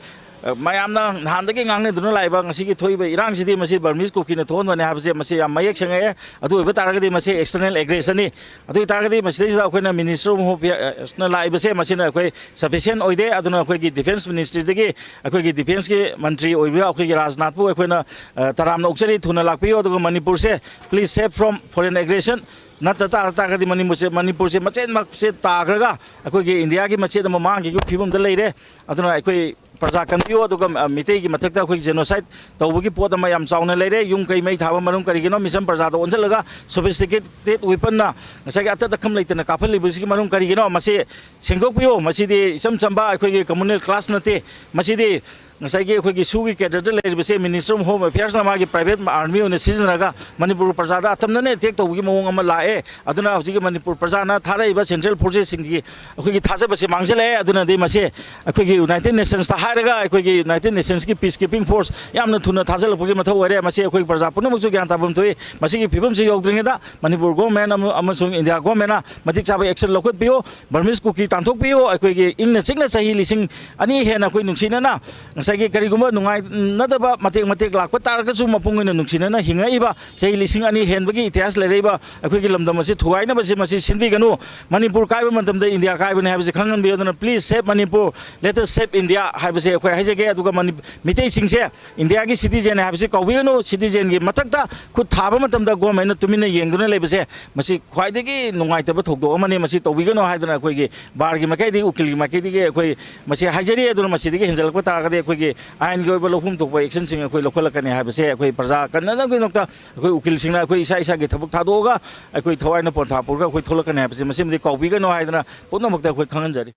ꯑ, ꯃꯌꯥꯝꯅ ꯅꯍꯥꯟꯗꯒꯤ ꯉꯥꯡꯅꯗꯨꯅ ꯂꯥꯛꯏꯕ ꯉꯁꯤꯒꯤ ꯊꯣꯛꯏꯕ ꯏꯔꯥꯡꯁꯤꯗꯤ ꯃꯁꯤ ꯕꯔꯃꯤꯁ ꯀꯨꯀꯤꯅ ꯊꯣꯛꯍꯟꯕꯅꯦ ꯍꯥꯏꯕꯁꯦ ꯃꯁꯤ ꯌꯥꯝ ꯃꯌꯦꯛ ꯁꯦꯡꯉꯛꯑꯦ꯫ ꯑꯗꯨ ꯑꯣꯏꯕ ꯇꯥꯔꯒꯗꯤ ꯃꯁꯤ ꯑꯦꯛꯁꯇꯔꯅꯦꯜ ꯑꯦꯒ꯭ꯔꯦꯁꯟꯅꯤ꯫ ꯑꯗꯨ ꯑꯣꯏ ꯇꯥꯔꯒꯗꯤ ꯃꯁꯤꯗꯩꯁꯤꯗ ꯑꯩꯈꯣꯏꯅ ꯃꯤꯅꯤꯁꯇꯔ ꯑꯣꯐ ꯍꯣꯝ ꯑꯦꯐꯤꯌꯔꯁꯅ ꯂꯥꯛꯏꯕꯁꯦ ꯃꯁꯤꯅ ꯑꯩꯈꯣꯏ ꯁꯐꯤꯁꯤꯌꯦꯟ ꯑꯣꯏꯗꯦ꯫ ꯑꯗꯨꯅ ꯑꯩꯈꯣꯏꯒꯤ ꯗꯤꯐꯦꯟꯁ ꯃꯤꯅꯤꯁꯇ꯭ꯔꯤꯗꯒꯤ ꯑꯩꯈꯣꯏꯒꯤ ꯗꯤꯐꯦꯟꯁꯀꯤ ꯃꯟꯇ꯭ꯔꯤ ꯑꯣꯏꯕ ꯑꯩꯈꯣꯏꯒꯤ ꯔꯥꯖꯅꯥꯊꯄꯨ ꯑꯩꯈꯣꯏꯅ, ꯑ, ꯇꯔꯥꯝꯅ ꯑꯣꯛꯆꯔꯤ꯫ ꯊꯨꯅ ꯂꯥꯛꯄꯤꯌꯨ꯫ ꯑꯗꯨꯒ ꯃꯅꯤꯄꯨꯔꯁꯦ please save from foreign aggression꯫ ꯅꯠꯇ ꯇꯥꯔ ꯇꯥꯔꯒꯗꯤ ꯃꯅꯤꯄꯨꯔꯁꯦ, ꯃꯅꯤꯄꯨꯔꯁꯦ ꯃꯆꯦꯠ ꯃꯆꯦꯠ ꯇꯥꯈ꯭ꯔꯒ ꯑꯩꯈꯣꯏꯒꯤ ꯏꯟꯗꯤꯌꯥꯒꯤ ꯃꯆꯦꯠ ꯑꯃ ꯃꯥꯡꯈꯤꯕꯒꯤ ꯐꯤꯕꯝꯗ ꯂꯩꯔꯦ꯫ ꯑꯗꯨꯅ ꯑꯩꯈꯣꯏ ꯄ꯭ꯔꯖꯥ ꯀꯟꯕꯤꯌꯨ꯫ ꯑꯗꯨꯒ, ꯑ, ꯃꯤꯇꯩꯒꯤ ꯃꯊꯛꯇ ꯑꯩꯈꯣꯏꯒꯤ ꯖꯦꯅꯣꯁꯥꯏꯠ ꯇꯧꯕꯒꯤ ꯄꯣꯠ ꯑꯃ ꯌꯥꯝ ꯆꯥꯎꯅ ꯂꯩꯔꯦ꯫ ꯌꯨꯝ ꯀꯩ ꯃꯩ ꯊꯥꯕ ꯃꯔꯝ ꯀꯔꯤꯒꯤꯅꯣ? ꯃꯤꯁꯝ ꯄ꯭ꯔꯖꯥꯗ ꯑꯣꯟꯁꯤꯜꯂꯒ sophisticated weaponꯅ ꯉꯁꯥꯏꯒꯤ ꯑꯇꯠ ꯑꯈꯝ ꯂꯩꯇꯅ ꯀꯥꯞꯍꯜꯂꯤꯕꯁꯤꯒꯤ ꯃꯔꯝ ꯀꯔꯤꯒꯤꯅꯣ? ꯃꯁꯤ ꯁꯦꯡꯗꯣꯛꯄꯤꯌꯨ꯫ ꯃꯁꯤꯗꯤ ꯏꯆꯝ ꯆꯝꯕ ꯑꯩꯈꯣꯏꯒꯤ communal clash ꯅꯠꯇꯦ꯫ ꯃꯁꯤꯗꯤ ꯉꯁꯥꯏꯒꯤ ꯑꯩꯈꯣꯏꯒꯤ ꯁꯨꯒꯤ ꯀꯦꯗꯔꯗ ꯂꯩꯔꯤꯕꯁꯦ Ministry of Home Affairsꯅ ꯃꯥꯒꯤ private army ꯑꯣꯏꯅ ꯁꯤꯖꯤꯟꯅꯔꯒ ꯃꯅꯤꯄꯨꯔ ꯄ꯭ꯔꯖꯥꯗ ꯑꯇꯝꯅꯅ attack ꯇꯧꯕꯒꯤ ꯃꯑꯣꯡ ꯑꯃ ꯂꯥꯛꯑꯦ꯫ ꯑꯗꯨꯅ ꯍꯧꯖꯤꯛꯀꯤ ꯃꯅꯤꯄꯨꯔ ꯄ꯭ꯔꯖꯥꯅ ꯊꯥꯔꯛꯏꯕ central forcesꯁꯤꯡꯒꯤ ꯑꯩꯈꯣꯏꯒꯤ ꯊꯥꯖꯕꯁꯦ ꯃꯥꯡꯁꯤꯜꯂꯛꯑꯦ꯫ ꯑꯗꯨꯅꯗꯤ ꯃꯁꯤ ꯑꯩꯈꯣꯏꯒꯤ United Nationsꯇ ꯍꯥꯏꯔꯒ ꯑꯩꯈꯣꯏꯒꯤ United Nationsꯀꯤ peace keeping force ꯌꯥꯝꯅ ꯊꯨꯅ ꯊꯥꯖꯤꯜꯂꯛꯄꯒꯤ ꯃꯊꯧ ꯑꯣꯏꯔꯦ꯫ ꯃꯁꯤ ꯑꯩꯈꯣꯏ ꯄ꯭ꯔꯖꯥ ꯄꯨꯝꯅꯃꯛꯁꯨ ꯒ꯭ꯌꯥꯟ ꯇꯥꯐꯝ ꯊꯣꯛꯏ꯫ ꯃꯁꯤꯒꯤ ꯐꯤꯕꯝꯁꯤ ꯌꯧꯗ꯭ꯔꯤꯉꯩꯗ ꯃꯅꯤꯄꯨꯔ ꯒꯣꯚꯔꯟꯃꯦꯟꯠ ꯑꯃ-, ꯑꯃꯁꯨꯡ ꯏꯟꯗꯤꯌꯥ ꯒꯣꯚꯔꯟꯃꯦꯟꯠꯅ ꯃꯇꯤꯛ ꯆꯥꯕ action ꯂꯧꯈꯠꯄꯤꯌꯨ꯫ ꯕꯔꯃꯤꯁ ꯀꯨꯀꯤ ꯇꯥꯟꯊꯣꯛꯄꯤꯌꯨ꯫ ꯑꯩꯈꯣꯏꯒꯤ ꯏꯪꯅ ꯆꯤꯛꯅ ꯆꯍꯤ ꯂꯤꯁꯤꯡ ꯑꯅꯤ ꯍꯦꯟꯅ ꯑꯩꯈꯣꯏ ꯅꯨꯡꯁꯤꯅꯅ ꯉꯁꯥꯏ ꯉꯁꯥꯏꯒꯤ ꯀꯔꯤꯒꯨꯝꯕ ꯅꯨꯡꯉꯥꯏꯅꯗꯕ ꯃꯇꯦꯛ ꯃꯇꯦꯛ ꯂꯥꯛꯄ ꯇꯥꯔꯒꯁꯨ, ꯃꯄꯨꯡ ꯑꯣꯏꯅ ꯅꯨꯡꯁꯤꯅꯅ ꯍꯤꯡꯉꯛꯏꯕ ꯆꯍꯤ ꯂꯤꯁꯤꯡ ꯑꯅꯤ ꯍꯦꯟꯕꯒꯤ ꯏꯇꯤꯍꯥꯁ ꯂꯩꯔꯛꯏꯕ ꯑꯩꯈꯣꯏꯒꯤ ꯂꯝꯗꯝ ꯑꯁꯤ ꯊꯨꯒꯥꯏꯅꯕꯁꯦ ꯃꯁꯤ ꯁꯤꯟꯕꯤꯒꯅꯨ꯫ ꯃꯅꯤꯄꯨꯔ ꯀꯥꯏꯕ ꯃꯇꯝꯗ ꯏꯟꯗꯤꯌꯥ ꯀꯥꯏꯕꯅꯤ ꯍꯥꯏꯕꯁꯤ ꯈꯪꯍꯟꯕꯤꯌꯨ꯫ ꯑꯗꯨꯅ please save Manipur, let us save India ꯍꯥꯏꯕꯁꯦ ꯑꯩꯈꯣꯏ ꯍꯥꯏꯖꯒꯦ꯫ ꯑꯗꯨꯒ ꯃꯅꯤ-, ꯃꯤꯇꯩꯁꯤꯡꯁꯦ ꯏꯟꯗꯤꯌꯥꯒꯤ citizen ꯍꯥꯏꯕꯁꯤ ꯀꯥꯎꯕꯤꯒꯅꯨ꯫ Citizenꯒꯤ ꯃꯊꯛꯇ ꯈꯨꯠ ꯊꯥꯕ ꯃꯇꯝꯗ governmentꯅ ꯇꯨꯃꯤꯟꯅ ꯌꯦꯡꯗꯨꯅ ꯂꯩꯕꯁꯦ, ꯃꯁꯤ ꯈ꯭ꯋꯥꯏꯗꯒꯤ ꯅꯨꯡꯉꯥꯏꯇꯕ ꯊꯧꯗꯣꯛ ꯑꯃꯅꯤ꯫ ꯃꯁꯤ ꯇꯧꯕꯤꯒꯅꯨ ꯍꯥꯏꯗꯅ ꯑꯩꯈꯣꯏꯒꯤ barꯒꯤ ꯃꯥꯏꯀꯩꯗꯒꯤ, ꯎꯀꯤꯜꯒꯤ ꯃꯥꯏꯀꯩꯗꯒꯤ ꯑꯩꯈꯣꯏ ꯃꯁꯤ ꯍꯥꯏꯖꯔꯤ꯫ ꯑꯗꯨꯅ ꯃꯁꯤꯗꯒꯤ ꯍꯦꯟꯖꯜꯂꯛꯄ ꯇꯥꯔꯒꯗꯤ ꯑꯩꯈꯣꯏꯒꯤ ꯑꯥꯏꯟꯒꯤ ꯑꯣꯏꯕ ꯂꯧꯐꯝ ꯊꯣꯛꯄ actionꯁꯤꯡ ꯑꯩꯈꯣꯏ ꯂꯧꯈꯠꯂꯛꯀꯅꯤ ꯍꯥꯏꯕꯁꯦ ꯑꯩꯈꯣꯏ ꯄ꯭ꯔꯖꯥ ꯀꯟꯅꯅꯕꯒꯤꯗꯃꯛꯇ ꯑꯩꯈꯣꯏ ꯎꯀꯤꯜꯁꯤꯡꯅ ꯑꯩꯈꯣꯏ ꯏꯁꯥ ꯏꯁꯥꯒꯤ ꯊꯕꯛ ꯊꯥꯗꯣꯛꯑꯒ ꯑꯩꯈꯣꯏ ꯊꯋꯥꯏꯅ ꯄꯣꯟꯊꯥ ꯄꯨꯔꯒ ꯑꯩꯈꯣꯏ ꯊꯣꯛꯂꯛꯀꯅꯤ ꯍꯥꯏꯕꯁꯦ ꯃꯁꯤꯃꯗꯤ ꯀꯥꯎꯕꯤꯒꯅꯨ ꯍꯥꯏꯗꯅ ꯄꯨꯝꯅꯃꯛꯇ ꯑꯩꯈꯣꯏ ꯈꯪꯍꯟꯖꯔꯤ꯫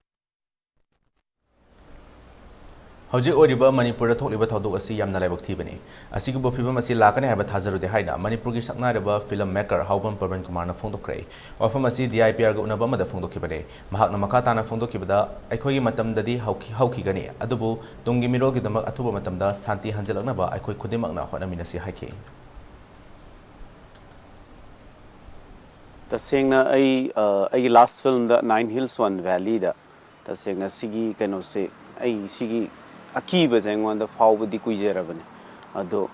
ꯍꯧꯖꯤꯛ ꯑꯣꯏꯔꯤꯕ ꯃꯅꯤꯄꯨꯔꯗ ꯊꯣꯛꯂꯤꯕ ꯊꯧꯗꯣꯛ ꯑꯁꯤ ꯌꯥꯝꯅ ꯂꯥꯏꯕꯛ ꯊꯤꯕꯅꯤ꯫ ꯑꯁꯤꯒꯨꯝꯕ ꯐꯤꯕꯝ ꯑꯁꯤ ꯂꯥꯛꯀꯅꯤ ꯍꯥꯏꯕ ꯊꯥꯖꯔꯨꯗꯦ ꯍꯥꯏꯅ ꯃꯅꯤꯄꯨꯔꯒꯤ ꯁꯛꯅꯥꯏꯔꯕ film maker ꯍꯥꯎꯕꯝ ꯄ꯭ꯔꯕꯤꯟ ꯀꯨꯃꯥꯔꯅ ꯐꯣꯡꯗꯣꯛꯈ꯭ꯔꯦ꯫ ꯋꯥꯐꯝ ꯑꯁꯤ DIPRꯒ ꯎꯅꯕ ꯑꯃꯗ ꯐꯣꯡꯗꯣꯛꯈꯤꯕꯅꯤ꯫ ꯃꯍꯥꯛꯅ ꯃꯈꯥ ꯇꯥꯅ ꯐꯣꯡꯗꯣꯛꯈꯤꯕꯗ, ꯑꯩꯈꯣꯏꯒꯤ ꯃꯇꯝꯗꯗꯤ ꯍꯧꯈꯤ-, ꯍꯧꯈꯤꯒꯅꯤ, ꯑꯗꯨꯕꯨ ꯇꯨꯡꯒꯤ ꯃꯤꯔꯣꯜꯒꯤꯗꯃꯛ ꯑꯊꯨꯕ ꯃꯇꯝꯗ ꯁꯥꯟꯇꯤ ꯍꯟꯖꯤꯜꯂꯛꯅꯕ ꯑꯩꯈꯣꯏ ꯈꯨꯗꯤꯡꯃꯛꯅ ꯍꯣꯠꯅꯃꯤꯟꯅꯁꯤ ꯍꯥꯏꯈꯤ꯫ ꯇꯁꯦꯡꯅ ꯑꯩ, ꯑ, ꯑꯩꯒꯤ last filmꯗ Nine Hills One Valleyꯗ ꯇꯁꯦꯡꯅ ꯁꯤꯒꯤ ꯀꯩꯅꯣꯁꯦ, ꯑꯩ ꯁꯤꯒꯤ ꯑꯀꯤꯕꯁꯦ ꯑꯩꯉꯣꯟꯗ ꯐꯥꯎꯕꯗꯤ ꯀꯨꯏꯖꯔꯕꯅꯦ꯫ ꯑꯗꯣ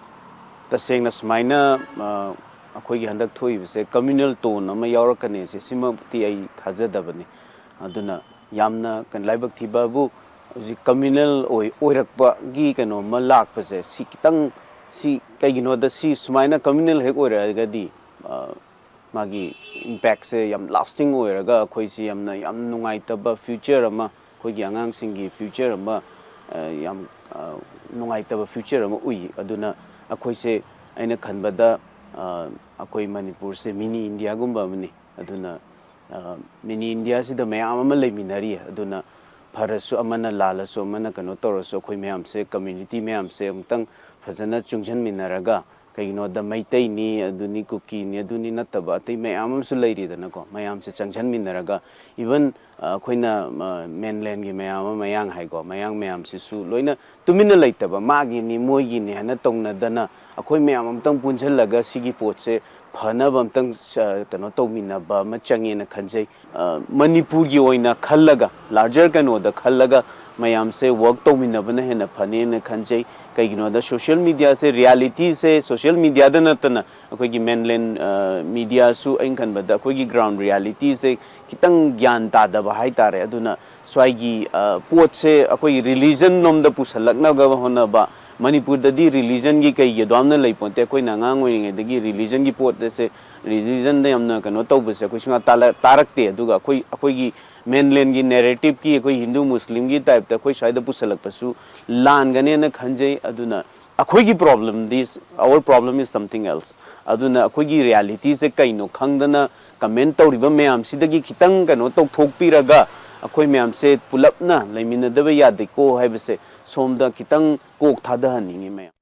ꯇꯁꯦꯡꯅ ꯁꯨꯃꯥꯏꯅ, ꯑ, ꯑꯩꯈꯣꯏꯒꯤ ꯍꯟꯗꯛ ꯊꯣꯛꯏꯕꯁꯦ communal tone ꯑꯃ ꯌꯥꯎꯔꯛꯀꯅꯤ ꯁꯤ, ꯁꯤꯃꯛꯇꯤ ꯑꯩ ꯊꯥꯖꯗꯕꯅꯤ꯫ ꯑꯗꯨꯅ ꯌꯥꯝꯅ ꯀꯩꯅꯣ, ꯂꯥꯏꯕꯛ ꯊꯤꯕꯕꯨ ꯍꯧꯖꯤꯛ communal ꯑꯣꯏ-, ꯑꯣꯏꯔꯛꯄꯒꯤ ꯀꯩꯅꯣꯝꯃ ꯂꯥꯛꯄꯁꯦ, ꯁꯤ ꯈꯤꯇꯪ, ꯁꯤ ꯀꯩꯒꯤꯅꯣꯗ, ꯁꯤ ꯁꯨꯃꯥꯏꯅ communal ꯍꯦꯛ ꯑꯣꯏꯔꯛꯑꯒꯗꯤ, ꯑ, ꯃꯥꯒꯤ impactꯁꯦ ꯌꯥꯝ lasting ꯑꯣꯏꯔꯒ ꯑꯩꯈꯣꯏꯁꯤ ꯌꯥꯝꯅ, ꯌꯥꯝ ꯅꯨꯡꯉꯥꯏꯇꯕ future ꯑꯃ, ꯑꯩꯈꯣꯏꯒꯤ ꯑꯉꯥꯡꯁꯤꯡꯒꯤ future ꯑꯃ, ꯑ, ꯌꯥꯝ, ꯑ, ꯅꯨꯡꯉꯥꯏꯇꯕ future ꯑꯃ ꯎꯏ꯫ ꯑꯗꯨꯅ ꯑꯩꯈꯣꯏꯁꯦ, ꯑꯩꯅ ꯈꯟꯕꯗ, ꯑ, ꯑꯩꯈꯣꯏ ꯃꯅꯤꯄꯨꯔꯁꯦ mini Indiaꯒꯨꯝꯕ ꯑꯃꯅꯤ꯫ ꯑꯗꯨꯅ, ꯑ, mini Indiaꯁꯤꯗ ꯃꯌꯥꯝ ꯑꯃ ꯂꯩꯃꯤꯟꯅꯔꯤ꯫ ꯑꯗꯨꯅ ꯐꯔꯁꯨ ꯑꯃꯅ, ꯂꯥꯜꯂꯁꯨ ꯑꯃꯅ, ꯀꯩꯅꯣ ꯇꯧꯔꯁꯨ ꯑꯩꯈꯣꯏ ꯃꯌꯥꯝꯁꯦ, community ꯃꯌꯥꯝꯁꯦ ꯑꯃꯨꯛꯇꯪ ꯐꯖꯅ ꯆꯨꯡꯁꯤꯟꯃꯤꯟꯅꯔꯒ ꯀꯩꯒꯤꯅꯣꯗ ꯃꯩꯇꯩꯅꯤ, ꯑꯗꯨꯅꯤ, ꯀꯨꯀꯤꯅꯤ, ꯑꯗꯨꯅꯤ ꯅꯠꯇꯕ ꯑꯇꯩ ꯃꯌꯥꯝ ꯑꯃꯁꯨ ꯂꯩꯔꯤꯗꯅꯀꯣ꯫ ꯃꯌꯥꯝꯁꯦ ꯆꯪꯁꯤꯟꯃꯤꯟꯅꯔꯒ, even ꯑꯩꯈꯣꯏꯅ ꯃꯦꯟꯂꯦꯟꯒꯤ ꯃꯌꯥꯝ ꯑꯃ, ꯃꯌꯥꯡ ꯍꯥꯏꯀꯣ, ꯃꯌꯥꯡ ꯃꯌꯥꯝꯁꯤꯁꯨ ꯂꯣꯏꯅ ꯇꯨꯃꯤꯟꯅ ꯂꯩꯇꯕ, ꯃꯥꯒꯤꯅꯤ ꯃꯣꯏꯒꯤꯅꯤ ꯍꯥꯏꯅ ꯇꯧꯅꯗꯅ, ꯑꯩꯈꯣꯏ ꯃꯌꯥꯝ ꯑꯝꯇꯪ ꯄꯨꯟꯁꯤꯜꯂꯒ ꯁꯤꯒꯤ ꯄꯣꯠꯁꯦ ꯐꯅꯕ ꯑꯝꯇꯪ ꯀꯩꯅꯣ ꯇꯧꯃꯤꯟꯅꯕ ꯑꯃ ꯆꯪꯉꯦꯅ ꯈꯟꯖꯩ꯫ ꯃꯅꯤꯄꯨꯔꯒꯤ ꯑꯣꯏꯅ ꯈꯜꯂꯒ, ꯂꯥꯔꯖꯔ ꯀꯩꯅꯣꯗ ꯈꯜꯂꯒ ꯃꯌꯥꯝꯁꯦ ꯋꯥꯔꯛ ꯇꯧꯃꯤꯟꯅꯕꯅ ꯍꯦꯟꯅ ꯐꯅꯦꯅ ꯈꯟꯖꯩ꯫ ꯀꯩꯒꯤꯅꯣꯗ ꯁꯣꯁꯤꯌꯦꯜ ꯃꯤꯗꯤꯌꯥꯁꯦ, ꯔꯤꯌꯥꯂꯤꯇꯤꯁꯦ ꯁꯣꯁꯤꯌꯦꯜ ꯃꯤꯗꯤꯌꯥꯗ ꯅꯠꯇꯅ ꯑꯩꯈꯣꯏꯒꯤ ꯃꯦꯟꯂꯦꯟ ꯃꯤꯗꯤꯌꯥꯁꯨ, ꯑꯩꯅ ꯈꯟꯕꯗ ꯑꯩꯈꯣꯏꯒꯤ ꯒ꯭ꯔꯥꯎꯟ ꯔꯤꯌꯥꯂꯤꯇꯤꯁꯦ ꯈꯤꯇꯪ ꯒ꯭ꯌꯥꯟ ꯇꯥꯗꯕ ꯍꯥꯏ ꯇꯥꯔꯦ꯫ ꯑꯗꯨꯅ ꯁ꯭ꯋꯥꯏꯒꯤ ꯄꯣꯠꯁꯦ ꯑꯩꯈꯣꯏꯒꯤ ꯔꯤꯂꯤꯖꯟ ꯂꯣꯝꯗ ꯄꯨꯁꯜꯂꯛꯅꯕ ꯍꯣꯠꯅꯕ, ꯃꯅꯤꯄꯨꯔꯗꯗꯤ ꯔꯤꯂꯤꯖꯟꯒꯤ ꯀꯩꯒꯤ ꯑꯗꯨꯌꯥꯝꯅ ꯂꯩꯄꯣꯟꯇꯦ꯫ ꯑꯩꯈꯣꯏꯅ ꯑꯉꯥꯡ ꯑꯣꯏꯔꯤꯉꯩꯗꯒꯤ ꯔꯤꯂꯤꯖꯟꯒꯤ ꯄꯣꯠ ꯑꯁꯦ, ꯔꯤꯂꯤꯖꯟꯗ ꯌꯥꯝꯅ ꯀꯩꯅꯣ ꯇꯧꯕꯁꯦ ꯑꯩꯈꯣꯏ ꯁꯨꯡꯇꯥ ꯇꯥꯂ-, ꯇꯥꯔꯛꯇꯦ꯫ ꯑꯗꯨꯒ ꯑꯩꯈꯣꯏ, ꯑꯩꯈꯣꯏꯒꯤ ꯃꯦꯟꯂꯦꯟꯒꯤ ꯅꯦꯔꯦꯇꯤꯞꯀꯤ, ꯑꯩꯈꯣꯏ ꯍꯤꯟꯗꯨ ꯃꯨꯁꯂꯤꯝꯒꯤ ꯇꯥꯏꯞꯇ ꯑꯩꯈꯣꯏ ꯁ꯭ꯋꯥꯏꯗ ꯄꯨꯁꯜꯂꯛꯄꯁꯨ ꯂꯥꯟꯒꯅꯦꯅ ꯈꯟꯖꯩ꯫ ꯑꯗꯨꯅ ꯑꯩꯈꯣꯏꯒꯤ ꯄ꯭ꯔꯣꯕ꯭ꯂꯦꯝꯗꯤ, our problem is something else꯫ ꯑꯗꯨꯅ ꯑꯩꯈꯣꯏꯒꯤ ꯔꯤꯌꯥꯂꯤꯇꯤꯁꯦ ꯀꯩꯅꯣ ꯈꯪꯗꯅ ꯀꯃꯦꯟ ꯇꯧꯔꯤꯕ ꯃꯌꯥꯝꯁꯤꯗꯒꯤ ꯈꯤꯇꯪ ꯀꯩꯅꯣ ꯇꯧꯊꯣꯛꯄꯤꯔꯒ ꯑꯩꯈꯣꯏ ꯃꯌꯥꯝꯁꯦ ꯄꯨꯂꯞꯅ ꯂꯩꯃꯤꯟꯅꯗꯕ ꯌꯥꯗꯦꯀꯣ ꯍꯥꯏꯕꯁꯦ ꯁꯣꯝꯗ ꯈꯤꯇꯪ ꯀꯣꯛ ꯊꯥꯗꯍꯟꯅꯤꯡꯉꯤ ꯃꯌꯥꯝ꯫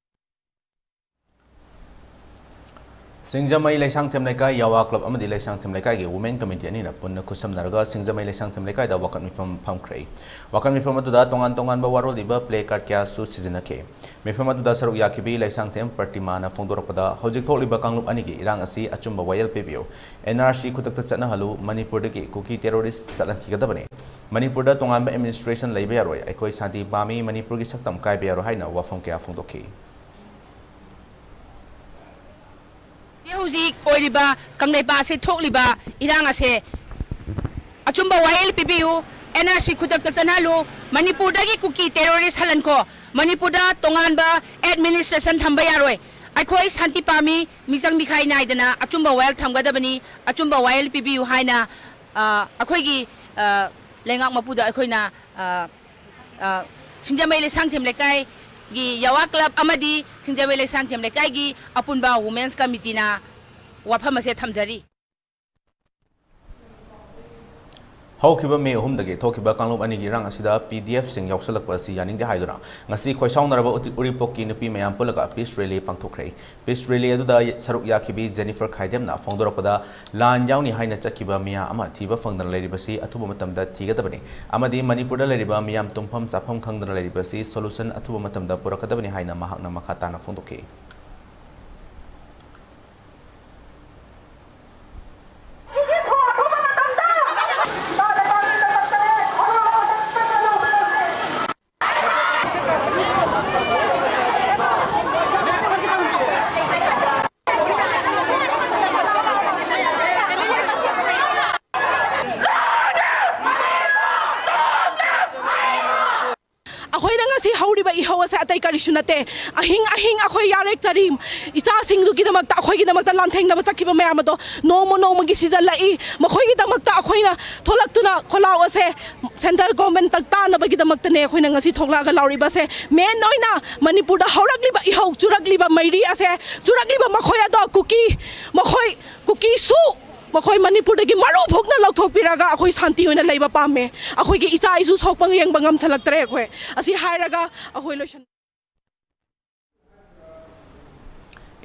ꯁꯤꯡꯖꯃꯩ ꯂꯩꯁꯥꯡꯊꯦꯝ ꯂꯩꯀꯥꯏ ꯌꯥꯋꯥ ꯀ꯭ꯂꯕ ꯑꯃꯗꯤ ꯂꯩꯁꯥꯡꯊꯦꯝ ꯂꯩꯀꯥꯏꯒꯤ ꯋꯨꯃꯦꯟ ꯀꯃꯤꯇꯤ ꯑꯅꯤꯅ ꯄꯨꯟꯅ ꯈꯨꯠꯁꯝꯅꯔꯒ ꯁꯤꯡꯖꯃꯩ ꯂꯩꯁꯥꯡꯊꯦꯝ ꯂꯩꯀꯥꯏꯗ ꯋꯥꯀꯠ ꯃꯤꯐꯝ ꯐꯝꯈ꯭ꯔꯦ꯫ ꯋꯥꯀꯠ ꯃꯤꯐꯝ ꯑꯗꯨꯗ ꯇꯣꯉꯥꯟ ꯇꯣꯉꯥꯟꯕ ꯋꯥꯔꯣꯜ ꯏꯕ ꯄ꯭ꯂꯦ ꯀꯥꯔꯗ ꯀꯌꯥꯁꯨ ꯁꯤꯖꯤꯟꯅꯈꯤ꯫ ꯃꯤꯐꯝ ꯑꯗꯨꯗ ꯁꯔꯨꯛ ꯌꯥꯈꯤꯕꯤ ꯂꯩꯁꯥꯡꯊꯦꯝ ꯄ꯭ꯔꯇꯤꯃꯥꯅ ꯐꯣꯡꯗꯣꯔꯛꯄꯗ, ꯍꯧꯖꯤꯛ ꯊꯣꯛꯂꯤꯕ ꯀꯥꯡꯂꯨꯞ ꯑꯅꯤꯒꯤ ꯏꯔꯥꯡ ꯑꯁꯤ ꯑꯆꯨꯝꯕ ꯋꯥꯌꯦꯜ ꯄꯤꯕꯤꯌꯨ꯫ ꯑꯦꯟ ꯑꯥꯔ ꯁꯤ ꯈꯨꯗꯛꯇ ꯆꯠꯅꯍꯜꯂꯨ꯫ ꯃꯅꯤꯄꯨꯔꯗꯒꯤ ꯀꯨꯀꯤ ꯇꯦꯔꯣꯔꯤꯁ ꯆꯠꯍꯟꯈꯤꯒꯗꯕꯅꯤ꯫ ꯃꯅꯤꯄꯨꯔꯗ ꯇꯣꯉꯥꯟꯕ ꯑꯦꯗꯃꯤꯅꯤꯁꯇ꯭ꯔꯦꯁꯟ ꯂꯩꯕ ꯌꯥꯔꯣꯏ꯫ ꯑꯩꯈꯣꯏ ꯁꯥꯟꯇꯤ ꯄꯥꯝꯃꯤ, ꯃꯅꯤꯄꯨꯔꯒꯤ ꯁꯛꯇꯝ ꯀꯥꯏꯕ ꯌꯥꯔꯣꯏ ꯍꯥꯏꯅ ꯋꯥꯐꯝ ꯀꯌꯥ ꯐꯣꯡꯗꯣꯛꯈꯤ꯫ ꯍꯧꯖꯤꯛ ꯑꯣꯏꯔꯤꯕ ꯀꯪꯂꯩꯄꯥꯛ ꯑꯁꯤ ꯊꯣꯛꯂꯤꯕ ꯏꯔꯥꯡ ꯑꯁꯦ ꯑꯆꯨꯝꯕ ꯋꯥꯌꯦꯜ ꯄꯤꯕꯤꯌꯨ꯫ ꯑꯦꯟ ꯑꯥꯔ ꯁꯤ ꯈꯨꯗꯛꯇ ꯆꯠꯍꯜꯂꯨ꯫ ꯃꯅꯤꯄꯨꯔꯗꯒꯤ ꯀꯨꯀꯤ ꯇꯦꯔꯣꯔꯤꯁ ꯍꯜꯍꯟꯈꯣ꯫ ꯃꯅꯤꯄꯨꯔꯗ ꯇꯣꯉꯥꯟꯕ ꯑꯦꯗꯃꯤꯅꯤꯁꯇ꯭ꯔꯦꯁꯟ ꯊꯝꯕ ꯌꯥꯔꯣꯏ꯫ ꯑꯩꯈꯣꯏ ꯁꯥꯟꯇꯤ ꯄꯥꯝꯃꯤ꯫ ꯃꯤꯆꯪ ꯃꯤꯈꯥꯏ ꯅꯥꯏꯗꯅ ꯑꯆꯨꯝꯕ ꯋꯥꯌꯦꯜ ꯊꯝꯒꯗꯕꯅꯤ꯫ ꯑꯆꯨꯝꯕ ꯋꯥꯌꯦꯜ ꯄꯤꯕꯤꯌꯨ ꯍꯥꯏꯅ, ꯑ, ꯑꯩꯈꯣꯏꯒꯤ, ꯑ, ꯂꯩꯉꯥꯛ ꯃꯄꯨꯗ ꯑꯩꯈꯣꯏꯅ, ꯑ, ꯑ, ꯁꯤꯡꯖꯃꯩ ꯂꯩꯁꯥꯡꯊꯦꯝ ꯂꯩꯀꯥꯏꯒꯤ ꯌꯥꯋꯥ ꯀ꯭ꯂꯕ ꯑꯃꯗꯤ ꯁꯤꯡꯖꯃꯩ ꯂꯩꯁꯥꯡꯊꯦꯝ ꯂꯩꯀꯥꯏꯒꯤ ꯑꯄꯨꯟꯕ ꯋꯨꯃꯦꯟꯁ ꯀꯃꯤꯇꯤꯅ ꯋꯥꯐꯝ ꯑꯁꯦ ꯊꯝꯖꯔꯤ꯫ ꯍꯧꯈꯤꯕ ꯃꯦ ꯑꯍꯨꯝꯗꯒꯤ ꯊꯣꯛꯈꯤꯕ ꯀꯥꯡꯂꯨꯞ ꯑꯅꯤꯒꯤ ꯏꯔꯥꯡ ꯑꯁꯤꯗ ꯄꯤ ꯗꯤ ꯑꯦꯐꯁꯤꯡ ꯌꯥꯎꯁꯜꯂꯛꯄ ꯑꯁꯤ ꯌꯥꯅꯤꯡꯗꯦ ꯍꯥꯏꯗꯨꯅ ꯉꯁꯤ ꯈꯣꯏꯁꯥꯎꯅꯔꯕ ꯎꯇꯤ-, ꯎꯔꯤꯄꯣꯛꯀꯤ ꯅꯨꯄꯤ ꯃꯌꯥꯝ ꯄꯨꯜꯂꯒ ꯄꯤꯁ ꯔꯦꯂꯤ ꯄꯥꯡꯊꯣꯛꯈ꯭ꯔꯦ꯫ ꯄꯤꯁ ꯔꯦꯂꯤ ꯑꯗꯨꯗ ꯁꯔꯨꯛ ꯌꯥꯈꯤꯕꯤ ꯖꯦꯅꯤꯐꯔ ꯈꯥꯏꯗꯦꯝꯅ ꯐꯣꯡꯗꯣꯔꯛꯄꯗ, ꯂꯥꯟ ꯌꯥꯎꯅꯤ ꯍꯥꯏꯅ ꯆꯠꯈꯤꯕ ꯃꯤꯌꯥꯝ ꯑꯃ ꯊꯤꯕ ꯐꯪꯗꯅ ꯂꯩꯔꯤꯕꯁꯤ ꯑꯊꯨꯕ ꯃꯇꯝꯗ ꯊꯤꯒꯗꯕꯅꯤ ꯑꯃꯗꯤ ꯃꯅꯤꯄꯨꯔꯗ ꯂꯩꯔꯤꯕ ꯃꯤꯌꯥꯝ ꯇꯨꯝꯐꯝ ꯆꯥꯐꯝ ꯈꯪꯗꯅ ꯂꯩꯔꯤꯕꯁꯤ ꯁꯣꯂꯨꯁꯟ ꯑꯊꯨꯕ ꯃꯇꯝꯗ ꯄꯨꯔꯛꯀꯗꯕꯅꯤ ꯍꯥꯏꯅ ꯃꯍꯥꯛꯅ ꯃꯈꯥ ꯇꯥꯅ ꯐꯣꯡꯗꯣꯛꯈꯤ꯫ ꯑꯩꯈꯣꯏꯅ ꯉꯁꯤ ꯍꯧꯔꯤꯕ ꯏꯍꯧ ꯑꯁꯦ ꯑꯇꯩ ꯀꯔꯤꯁꯨ ꯅꯠꯇꯦ꯫ ꯑꯍꯤꯡ ꯑꯍꯤꯡ ꯑꯩꯈꯣꯏ ꯌꯥꯔꯦꯛꯆꯔꯤ ꯏꯆꯥꯁꯤꯡꯗꯨꯒꯤꯗꯃꯛꯇ, ꯑꯩꯈꯣꯏꯒꯤꯗꯃꯛꯇ ꯂꯥꯟꯊꯦꯡꯅꯕ ꯆꯠꯈꯤꯕ ꯃꯌꯥꯝ ꯑꯗꯣ ꯅꯣꯡꯃ ꯅꯣꯡꯃꯒꯤ ꯁꯤꯖꯜꯂꯛꯏ꯫ ꯃꯈꯣꯏꯒꯤꯗꯃꯛꯇ ꯑꯩꯈꯣꯏꯅ ꯊꯣꯛꯂꯛꯇꯨꯅ ꯈꯣꯜꯂꯥꯎ ꯑꯁꯦ ꯁꯦꯟꯇ꯭ꯔꯦꯜ ꯒꯣꯔꯃꯦꯟꯇ ꯇꯥꯅꯕꯒꯤꯗꯃꯛꯇꯅꯦ ꯑꯩꯈꯣꯏꯅ ꯉꯁꯤ ꯊꯣꯛꯂꯛꯑꯒ ꯂꯥꯎꯔꯤꯕꯁꯦ꯫ ꯃꯦꯟ ꯑꯣꯏꯅ ꯃꯅꯤꯄꯨꯔꯗ ꯍꯧꯔꯛꯂꯤꯕ ꯏꯍꯧ, ꯆꯨꯔꯛꯂꯤꯕ ꯃꯩꯔꯤ ꯑꯁꯦ, ꯆꯨꯔꯛꯂꯤꯕ ꯃꯈꯣꯏ ꯑꯗꯣ ꯀꯨꯀꯤ, ꯃꯈꯣꯏ ꯀꯨꯀꯤꯁꯨ ꯃꯈꯣꯏ ꯃꯅꯤꯄꯨꯔꯗꯒꯤ ꯃꯔꯨ ꯐꯨꯛꯅ ꯂꯧꯊꯣꯛꯄꯤꯔꯒ ꯑꯩꯈꯣꯏ ꯁꯥꯟꯇꯤ ꯑꯣꯏꯅ ꯂꯩꯕ ꯄꯥꯝꯃꯦ꯫ ꯑꯩꯈꯣꯏꯒꯤ ꯏꯆꯥ ꯏꯁꯨ ꯁꯣꯛꯄ ꯌꯦꯡꯕ ꯉꯝꯊꯂꯛꯇ꯭ꯔꯦ ꯑꯩꯈꯣꯏ꯫ ꯑꯁꯤ ꯍꯥꯏꯔꯒ ꯑꯩꯈꯣꯏ ꯂꯣꯏꯁꯟ-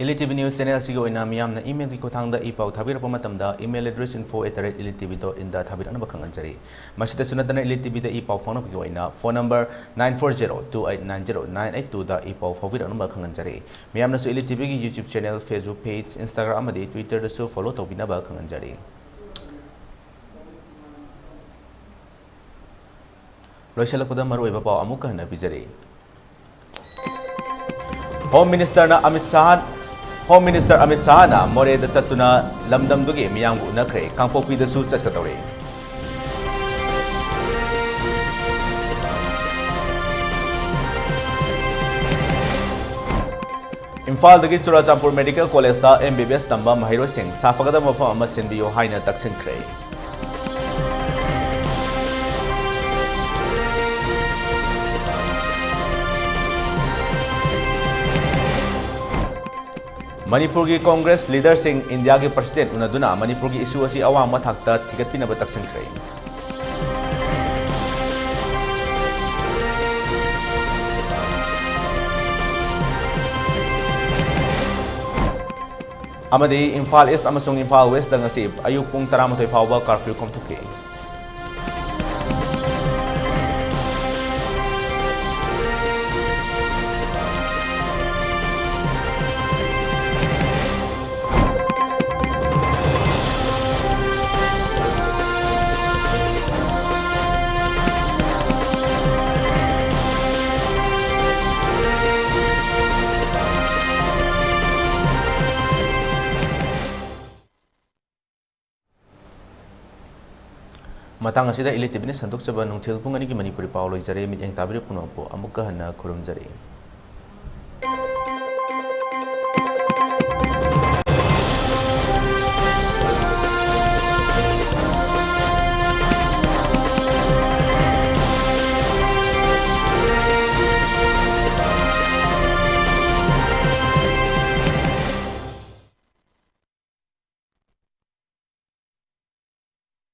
Elite T V News Channel ꯑꯁꯤꯒꯤ ꯑꯣꯏꯅ ꯃꯤꯌꯥꯝꯅ email ꯒꯤ ꯈꯨꯠꯊꯥꯡꯗ ꯏ ꯄꯥꯎ ꯊꯥꯕꯤꯔꯛꯄ ꯃꯇꯝꯗ, email address info at the rate elite T V dot in ꯗ ꯊꯥꯕꯤꯔꯛꯅꯕ ꯈꯪꯍꯟꯖꯔꯤ꯫ ꯃꯁꯤꯗꯁꯨ ꯅꯠꯇꯅ, Elite T V ꯗ ꯏ ꯄꯥꯎ ꯐꯥꯎꯅꯕꯒꯤ ꯑꯣꯏꯅ phone number nine four zero two eight nine zero nine eight two ꯗ ꯏ ꯄꯥꯎ ꯐꯥꯎꯕꯤꯔꯛꯅꯕ ꯈꯪꯍꯟꯖꯔꯤ꯫ ꯃꯤꯌꯥꯝꯅꯁꯨ Elite T V ꯒꯤ YouTube channel, Facebook page, Instagram ꯑꯃꯗꯤ Twitter ꯗꯁꯨ follow ꯇꯧꯕꯤꯅꯕ ꯈꯪꯍꯟꯖꯔꯤ꯫ ꯂꯣꯏꯁꯤꯜꯂꯛꯄꯗ ꯃꯔꯨꯑꯣꯏꯕ ꯄꯥꯎ ꯑꯃꯨꯛꯀ ꯍꯟꯅ ꯄꯤꯖꯔꯤ꯫ Home Minister ꯅ ꯑꯃꯤꯠ ꯁꯥꯍ, Home Minister ꯑꯃꯤꯠ ꯁꯥꯍꯅ ꯃꯣꯔꯦꯗ ꯆꯠꯇꯨꯅ ꯂꯝꯗꯝꯗꯨꯒꯤ ꯃꯤꯌꯥꯝꯒ ꯎꯅꯈ꯭ꯔꯦ꯫ ꯀꯥꯡꯄꯣꯛꯄꯤꯗꯁꯨ ꯆꯠꯀꯗꯧꯔꯤ꯫ ꯏꯝꯐꯥꯜꯗꯒꯤ ꯆꯨꯔꯥꯆꯥꯟꯄꯨꯔ Medical College ꯇ M B B S ꯇꯝꯕ ꯃꯍꯩꯔꯣꯏꯁꯤꯡ ꯁꯥꯐꯒꯗꯕ ꯃꯐꯝ ꯑꯃ ꯁꯤꯟꯕꯤꯌꯨ ꯍꯥꯏꯅ ꯇꯛꯁꯤꯟꯈ꯭ꯔꯦ꯫ ꯃꯅꯤꯄꯨꯔꯒꯤ Congress leader ꯁꯤꯡ ꯏꯟꯗꯤꯌꯥꯒꯤ President ꯎꯅꯗꯨꯅ ꯃꯅꯤꯄꯨꯔꯒꯤ issue ꯑꯁꯤ ꯑꯋꯥꯡꯕ ꯊꯥꯛꯇ ꯊꯤꯒꯠꯄꯤꯅꯕ ꯇꯛꯁꯤꯟꯈ꯭ꯔꯦ꯫ ꯑꯃꯗꯤ ꯏꯝꯐꯥꯜ ꯏꯁ ꯑꯃꯁꯨꯡ ꯏꯝꯐꯥꯜ ꯋꯦꯁꯇ ꯉꯁꯤ ꯑꯌꯨꯛ ꯄꯨꯡ ꯇꯔꯥꯃꯥꯊꯣꯏ ꯐꯥꯎꯕ ꯀꯥꯔꯐ꯭ꯌꯨ ꯀꯣꯝꯊꯣꯛꯈꯤ꯫ ꯃꯇꯥꯡ ꯑꯁꯤꯗ ꯏꯂꯤꯇꯤꯕꯤꯅ ꯁꯟꯗꯣꯛꯆꯕ ꯅꯨꯡꯊꯤꯜ ꯄꯨꯡ ꯑꯅꯤꯒꯤ ꯃꯅꯤꯄꯨꯔꯤ ꯄꯥꯎ ꯂꯣꯏꯖꯔꯦ꯫ ꯃꯤꯠꯌꯦꯡ ꯇꯥꯕꯤꯔꯤꯕ ꯄꯨꯝꯅꯃꯛꯄꯨ ꯑꯃꯨꯛꯀ ꯍꯟꯅ ꯈꯨꯔꯨꯝꯖꯔꯤ꯫